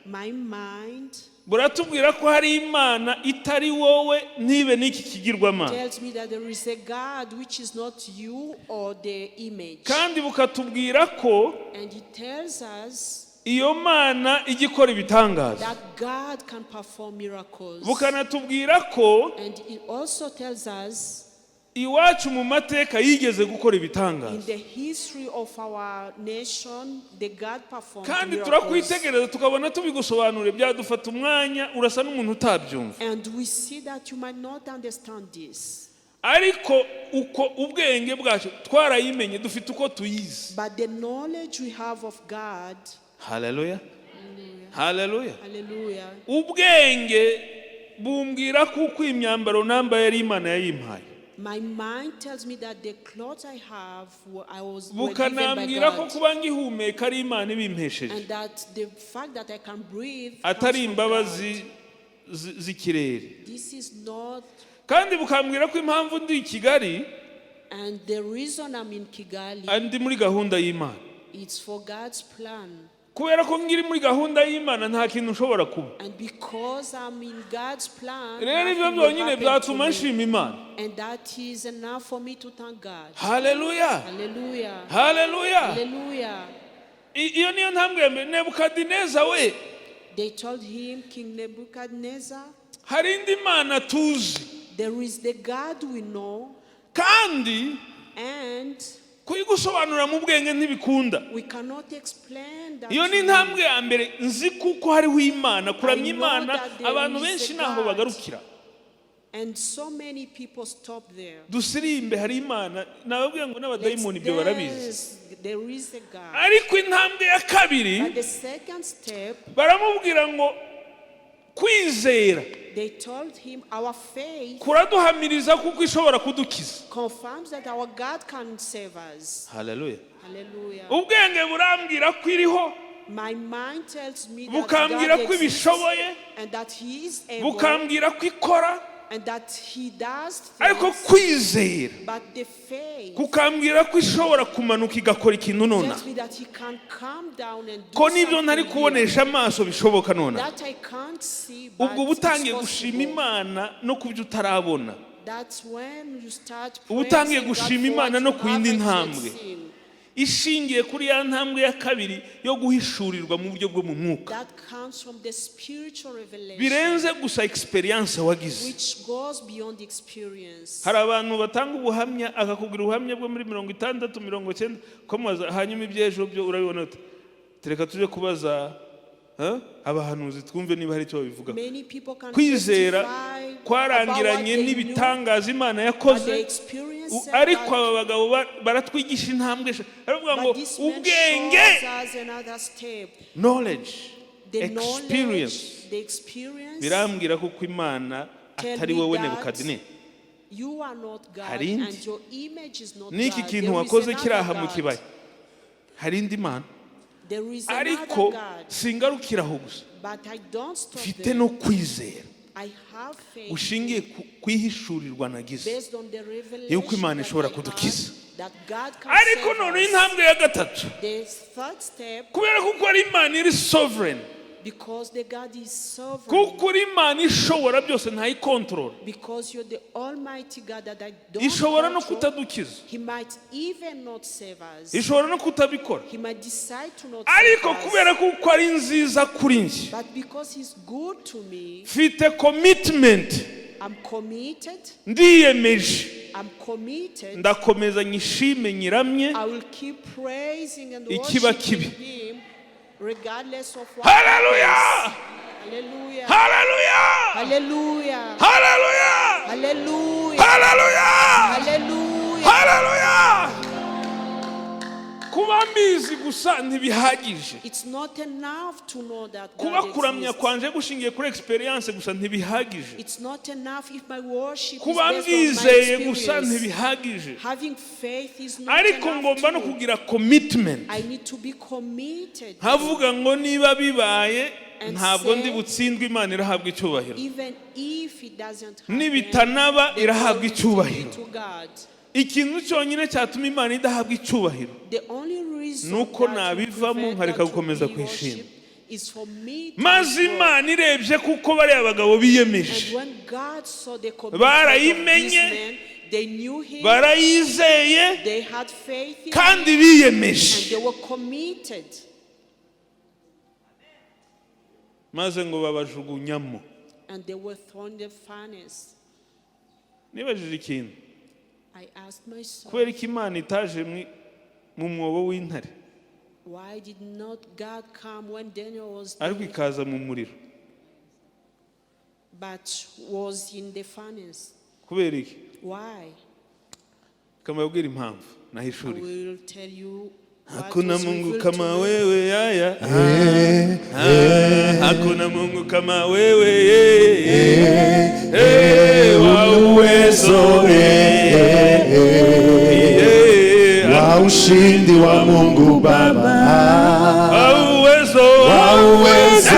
My mind buratubwira ko hari Imana itari wowe ntibe n'iki kigirwamana, tells me that there is a God which is not you or the image. Kandi bukatubwira ko And it tells us iyo Mana ijya ikora ibitangaza, that God can perform miracles. Bukanatubwira ko And it also tells us iwacu mu mateka yigeze gukora in ibitangaza. The history of our nation, the God performed Kandi miracles. turakwitegereza tukabona tubigusobanuriye byadufata umwanya, urasa n'umuntu utabyumva. And we see that you might not understand this. Ariko uko ubwenge bwacu twarayimenye, dufite uko tuyizi. But the knowledge we have of God, Haleluya, haleluya. Hallelujah. Ubwenge bumbwira ko uko imyambaro nambaye ari Imana yayimpaye, My mind tells me that the clothes I have were given by bukanambwira ko God. Kuba ngihumeka ari Imana ibimpesheje, And that the fact that I can breathe comes atari from imbabazi God. z'ikirere. This is not, Kandi bukambwira ko impamvu ndi i Kigali and the reason I'm in Kigali, ndi muri gahunda y'Imana. It's for God's plan. Kubera ko ngiri muri gahunda y'Imana, nta kintu ushobora kuba. And because I'm in God's plan, Rero ibyo nothing will byonyine happen to byatuma me. Nshima Imana. And that is enough for me to thank God. Haleluya. Hallelujah. Haleluya. Hallelujah. Iyo niyo ntambwe ya mbere. Nebukadineza we, They told him, King Nebuchadnezzar, hari indi mana tuzi, there is the God we know, kandi and kuyigusobanurira mu bwenge ntibikunda. We cannot explain that Iyo ni to you. intambwe ya mbere. Nzi kuko hariho Imana, kuramya I know Imana, that there abantu is a benshi ntaho God. bagarukira. And so many people stop there. Dusirimbe hari Imana, nababwiye ngo Let's n'abadayimoni ibyo barabizi. dance. There is a God. Ariko intambwe ya kabiri, But the second step, baramubwira ngo kwizera they told him, our faith kuraduhamiriza kuko ishobora kudukiza. Confirms that our God can save us. Haleluya. Hallelujah. Ubwenge burambwira ko iriho, My mind tells me that bukambwira God ko exists ibishoboye, and that He is able bukambwira ko ikora, and that He does ariko things. Kwizera But the faith kukambwira ko ishobora kumanuka igakora ikintu nonaha, tells me that He can come down and do ko n'ibyo ntari something here kubonesha amaso bishoboka nonaha. That I can't see, but Ubwo uba utangiye it's gushima possible. Imana no ku byo utarabona. That's when you start Uba utangiye praising God gushima for Imana what no you ku yindi haven't yet ntambwe seen. Ishingiye kuri ya ntambwe ya kabiri yo guhishurirwa mu buryo bwo mu mwuka, That comes from the spiritual revelation, birenze gusa experience wagize. Which goes beyond experience. Hari abantu batanga ubuhamya, akakubwira ubuhamya bwo muri 60, 90, ukamubaza hanyuma iby'ejo byo urabibona ute? Reka tujye kubaza abahanuzi twumve niba hari icyo babivuga. Many people can Kwizera testify about what kwarangiranye they knew, n'ibitangaza Imana but yakoze. the experience Ariko aba bagabo baratwigisha intambwe eshatu. Baravuga ngo But this man ubwenge, shows us another step. Knowledge, The experience knowledge, the experience birambwira ko Imana tell atari me wowe that Nebukadineza, you are not God hari indi. And your image is not N'iki God. kintu There is wakoze kiri another aha mu God. kibaya, hari indi mana. There is another Ariko God. singarukira aho gusa, But I don't stop mfite there. No kwizera I have faith gushingiye ku ihishurirwa nagize based on the revelation yuko Imana that ishobora I have, kudukiza. That God can Ariko save noneho us. intambwe ya gatatu, The third step, kubera ko ari Imana iri sovereign, Because the God is sovereign. Kuko uri Imana ishobora byose, ntayikontorora. Because you're the Almighty God that I don't Ishobora no control. kutadukiza. He might even not save us. Ishobora no kutabikora. He might decide to not Ariko save us. kubera kuko ari nziza kuri njye, But because He's good to me, mfite commitment. I'm committed. Ndiyemeje. I'm committed. Ndakomeza nyishime, nyiramye. I will keep praising and Ikiba worshiping kibi. Him regardless of what Haleluya! happens. Hallelujah. Haleluya! Hallelujah. Haleluya! Hallelujah. Haleluya! Hallelujah. Haleluya! Kuba mbizi gusa ntibihagije. It's not enough to know that Kuba God kuramya exists. kwanje gushingiye kuri experience gusa ntibihagije. It's not enough if my worship is Kuba based on my mbyizeye gusa experience. ntibihagije. Having faith is not Ariko enough ngomba no too. kugira commitment, I need to be committed. nkavuga ngo niba bibaye, And ntabwo say, ndi butsindwe, Imana irahabwa icyubahiro. Even if it doesn't happen, Nibitanaba, the irahabwa glory will be icyubahiro. to God. Ikintu cyonyine cyatuma Imana idahabwa icyubahiro The only reason nuko that will nabivamo prevent nkareka God to gukomeza be kuyishima. worshipped is for me to Maze withdraw. Imana irebye kuko bariya bagabo biyemeje, And when God saw the commitment of these barayimenye, men, they knew Him, barayizeye, they had faith in Him, kandi biyemeje. And they were committed. Maze ngo babajugunyamo. And they were thrown in the furnace. Nibajije ikintu. I asked myself, Kubera ko Imana itaje mu mwobo w'intare, why did not God come when Daniel was ariko there, ikaza mu muriro? But was in the furnace? Kubera iki? Why? Kamabwira impamvu I nahishuriwe. will tell you what Hakuna was Mungu revealed kama to me. wewe, yaya. Ah, hakuna Mungu kama wewe, eh, eh, wa uwezo, eh, eh, Wa ushindi wa Mungu Baba, wa uwezo, wa uwezo,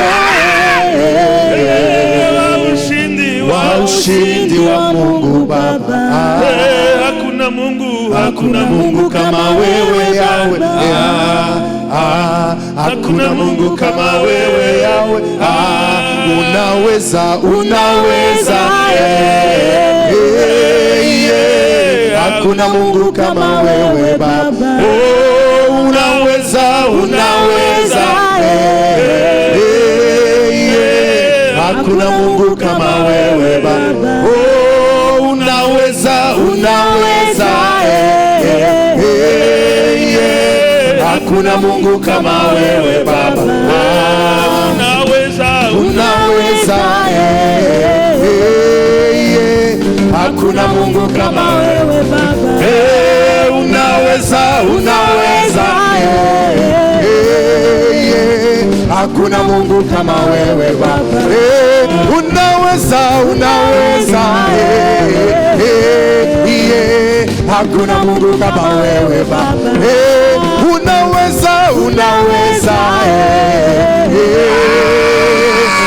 eh, wa ushindi wa wa ushindi wa Mungu Baba. Eh, hakuna Mungu, Hakuna Mungu kama wewe Yawe, ah, ah, hakuna Mungu kama wewe Yawe, ah, unaweza, unaweza, eh, eh, yeah. Hakuna Mungu kama wewe Baba, oh, unaweza, unaweza, eh, eh, yeah. Hakuna Mungu kama wewe Baba, oh, unaweza, unaweza, eh, eh, yeah. Hakuna Mungu kama wewe Baba, ah, Unaweza, unaweza, eh, eh, yeah. Hakuna Mungu kama wewe. Eh, unaweza, unaweza, eh, eh, yeah. Hakuna Mungu kama wewe Baba. Eh, unaweza, unaweza, eh, eh, yeah. Hakuna Mungu kama wewe Baba. Eh, unaweza, unaweza, eh, eh.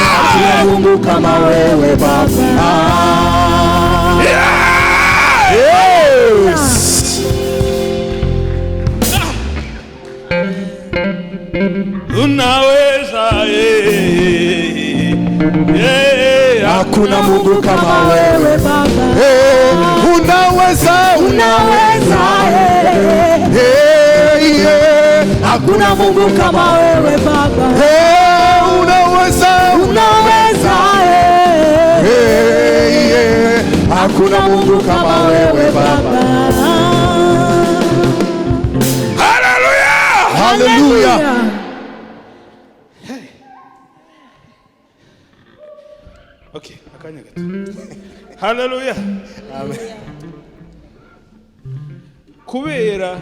Hakuna Mungu kama wewe Baba. Ah. Yes. Unaweza, eh, eh, Hakuna Mungu kama wewe. Eh, unaweza, unaweza, eh, yeah. Hakuna Mungu kama wewe. Eh, unaweza, unaweza, eh, yeah. Hakuna Mungu kama wewe Baba. Haleluya! Hallelujah. Okay, akanya gato. Haleluya! Kubera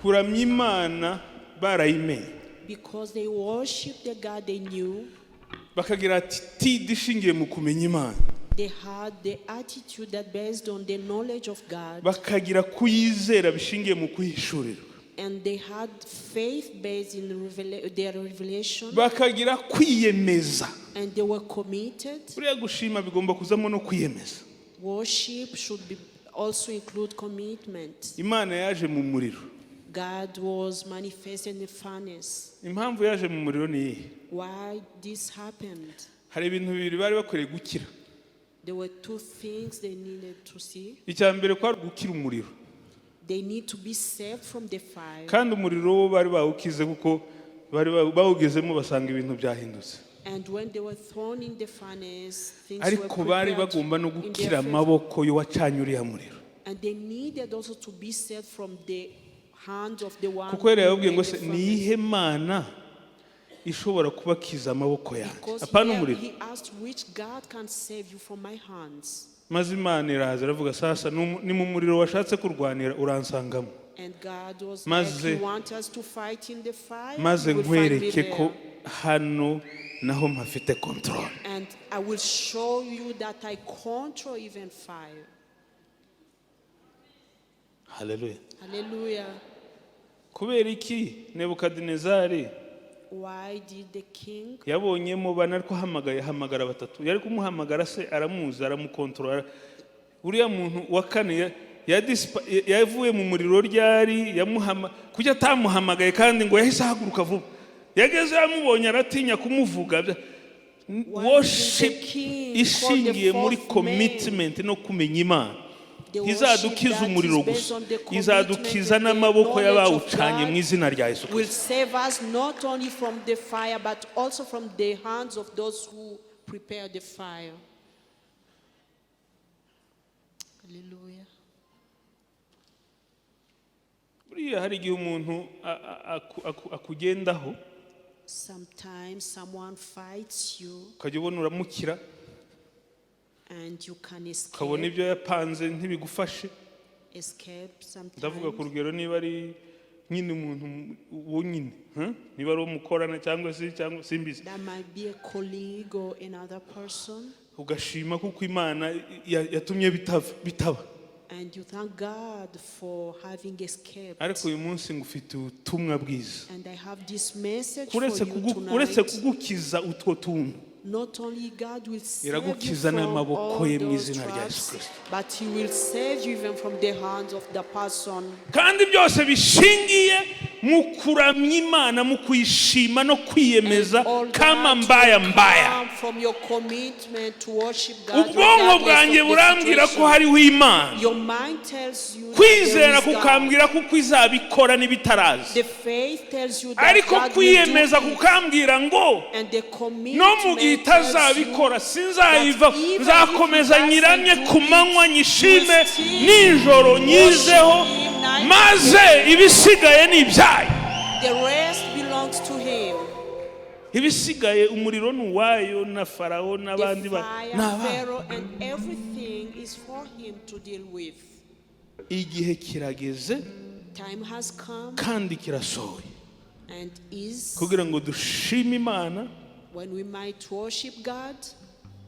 kuramya Imana barayimenye, Because they worship the God they knew, bakagira attitude ishingiye mu kumenya Imana, they had the attitude that based on the knowledge of God, bakagira kuyizera bishingiye mu kuhishurirwa, and they had faith based in their revelation, bakagira kwiyemeza. And they were committed. Buriya gushima bigomba kuzamo no kwiyemeza. Worship should be also include commitment. Imana yaje mu muriro. God was manifested in the furnace. Impamvu yaje mu muriro ni iyihe? Why this happened? Hari ibintu bibiri bari bakwiriye gukira. There were two things they needed to see. Icya mbere kwari gukira umuriro. They need to be saved from the fire. Kandi umuriro wo bari bawukize kuko bari bawugezemo basanga ibintu byahindutse. And when they were thrown in the furnace, things were Ariko bari prepared bagomba no in their gukira favor. amaboko y'uwacanye uriya muriro. And they needed also to be saved from the hands of the one Kuko yari who yababwiye ngo made se the ni furnace. iyihe mana ishobora kubakiza amaboko yanjye Because apana here umuriro? he asked, "Which God can save you from my hands?" Maze Imana iraza iravuga sasa ni mu muriro washatse kurwanira uransangamo. And God was Maze- like, "You want us to fight in the fire? Maze You will find me nkwereke ko there. Hano naho mpafite control. And I will show you that I control even fire." Haleluya. Hallelujah. Kubera iki Nebukadinezari Why did the king yabonyemo bane ariko ahamagaye ahamagara batatu yari kumuhamagara se aramuzi aramukontorora uriya muntu wa kane yavuye mu muriro ryari yamuhama kuki atamuhamagaye kandi ngo yahise ahaguruka vuba yageze yamubonye aratinya kumuvuga? Why did the Worship king call the ishingiye muri fourth man? Commitment no kumenya Imana The worship ntizadukiza that umuriro is based gusa on the commitment izadukiza and the n'amaboko knowledge of y'abawucanye God mu izina rya Yesu will Kristo. save us not only from the fire but also from the hands of those who prepare the fire. Hallelujah. Buriya hari igihe umuntu akugendaho Sometimes someone fights you ukajya ubona uramukira and you can ukabona escape. Ibyo yapanze ntibigufashe. Escape Ndavuga ku sometimes. rugero niba ari nyine umuntu uwo nyine, huh? Niba ari uwo mukorana cyangwa se cyangwa simbizi. That might be a colleague or another person. Ugashima kuko Imana yatumye bitaba. And you thank God for having escaped. Ariko uyu munsi ngufite ubutumwa bwiza. And I have this message for Uretse you uretse tonight. kugukiza utwo tuntu Not only God will save you iragukiza from n'amaboko all ye mu those izina rya Yesu traps, Kristo. but He will save you even from the hands of the person. Kandi byose bishingiye mu kuramya Imana mu kuyishima no kwiyemeza And all kama that mbaya will mbaya. come from your commitment to worship God Ubwonko regardless bwanjye of the burambwira ko situation. hariho Imana. Your mind tells you that there Kwizera is God. kukambwira ko uko izabikora n'ibitaraza. The faith tells you that Ariko God will do kwiyemeza it. kukambwira ngo And the no mu gihe commitment tells you itazabikora sinzayiva that even if nzakomeza he doesn't nyiramye do ku manywa it, nyishime you will still nijoro nyizeho worship him night and maze day. ibisigaye ni ibyayo. The rest belongs to him. Ibisigaye umuriro ni uwayo na Farawo The n'abandi fire, ni ababo. Pharaoh, and everything is for him to deal with. Igihe kirageze Time has come kandi kirasohoye and is kugira ngo dushime Imana when we might worship God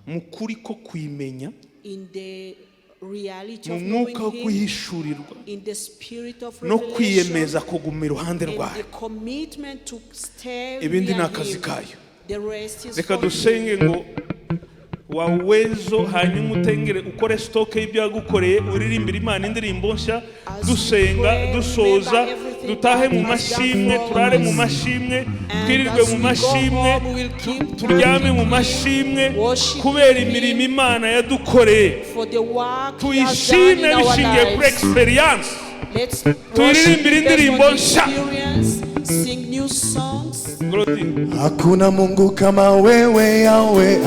mu kuri ko kuyimenya in the reality mu of knowing mwuka wo Him, kuhishurirwa in the spirit of no revelation, kwiyemeza kuguma iruhande and rwayo. the commitment to stay Ibindi ni near akazi Him. kayo. The rest is Reka for Him. dusenge ngo wawezo hanyuma utengere ukore stock y'ibyo yagukoreye uririmbire Imana indirimbo nshya As we dusenga pray, dusoza remember everything dutahe mu God has done mashimwe for turare mu us. mashimwe And twirirwe as mu we go mashimwe home, we'll keep turyame mu thanking Him, mashimwe worshiping kubera Him imirimo Imana yadukoreye. for the work He has done Tuyishime in our bishingiye kuri lives. experience. Let's worship Tuyiririmbire Him based indirimbo on nshya. experience, sing new songs. Glody. Hakuna Mungu kama wewe Yahweh.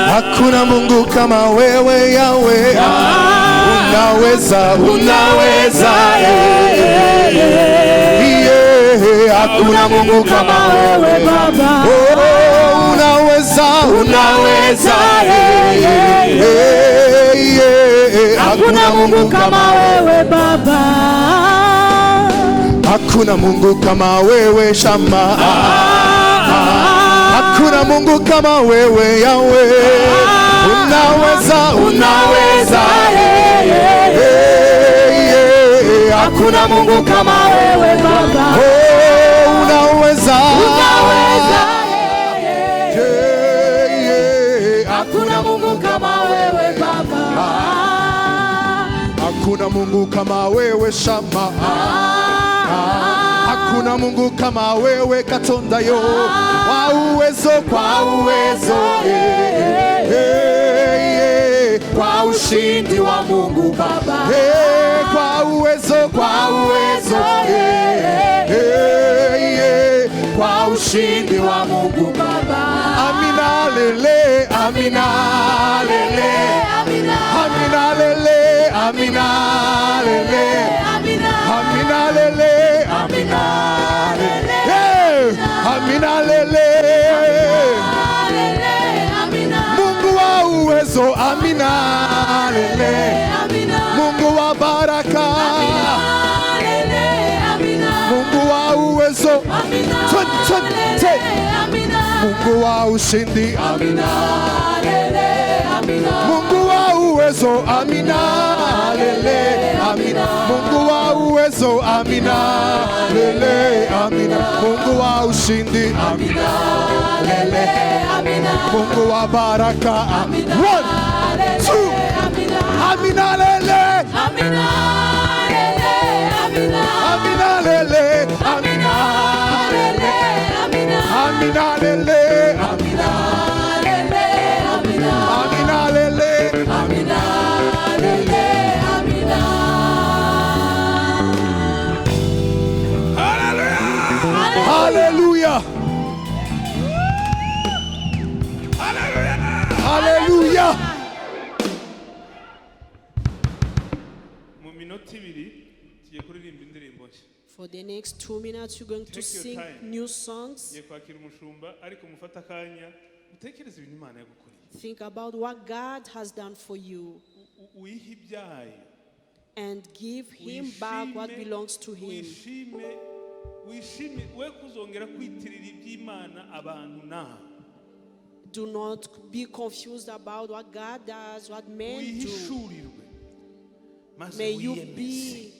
Hakuna Mungu kama wewe Yahweh. Unaweza, unaweza. Yeah. Hakuna Mungu kama wewe Baba. Oh, unaweza, unaweza. Yeah. Hakuna Mungu kama wewe Baba. Hakuna Mungu kama wewe Shama. Hakuna Mungu kama wewe Yahweh. Unaweza, unaweza. Yeah. Hakuna Mungu kama wewe Baba. Oh, unaweza. Unaweza. Yeah. Hakuna Mungu kama wewe Baba. Hakuna Mungu Mungu kama wewe Shama, hakuna Mungu kama wewe Katonda yo, kwa uwezo, kwa uwezo, eh, eh, eh, kwa ushindi wa Mungu Baba, eh, kwa uwezo, kwa uwezo, eh, eh, eh, kwa ushindi wa Mungu Baba. Amina lele, amina lele, amina lele, amina lele, amina lele, amina lele, hey, amina lele, Mungu wa uwezo, amina lele, Mungu wa baraka, Mungu wa uwezo, Twen, twen, te. Mungu wa ushindi, amina. Mungu wa uwezo, amina lele, amina. Mungu wa uwezo, amina lele, amina. Mungu wa ushindi, amina lele, Mungu wa baraka, amina. One, two, amina lele, amina lele, amina lele, amina lele, amina, amina lele, amina lele. Hallelujah. Hallelujah. Mu minota 2 tugiye kuririmba indirimbo nshya. For the next 2 minutes, you're going to Take your sing time. New songs. Ngiye kwakira umushumba, ariko mufate akanya utekereze ibintu Imana yagukoreye. Think about what God has done for you Uyihe ibyayo. And give Him back what belongs to Him. Wishime, wishime, we kuzongera kwitirira iby'Imana abantu nawe. Do not be confused about what God does, what men do. Wihishurirwe maze May you wiyemeze. be,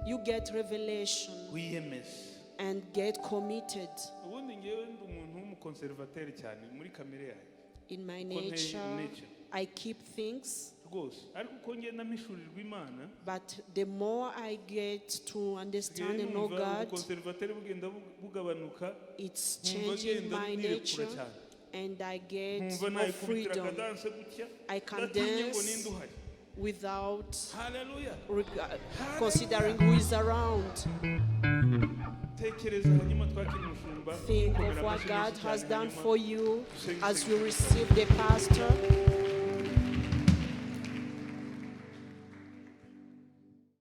you get revelation Wiyemeze. And get committed. Ubundi ngewe ndi umuntu w'umukonservateri cyane muri kamere yanjye. In my Uko nteye, nature, nature. I keep things, Rwose, ariko uko ngenda mpishurirwa Imana, but the more I get to understand nsigaye and know numva God, ubukonservateri bugenda bugabanuka. It's Nkumva changing ngenda my nirekura nature cyane. And I get Nkumva more nayikubitira freedom akadanse gutya, I can ndatinye ngo dance ninde uhari. Without Haleluya. Considering who is around. Tekereza, hanyuma twakira umushumba. Think Gukomera of what amashyi God menshi has cyane, done hanyuma for you dusenge as you isengesho. Receive the pastor.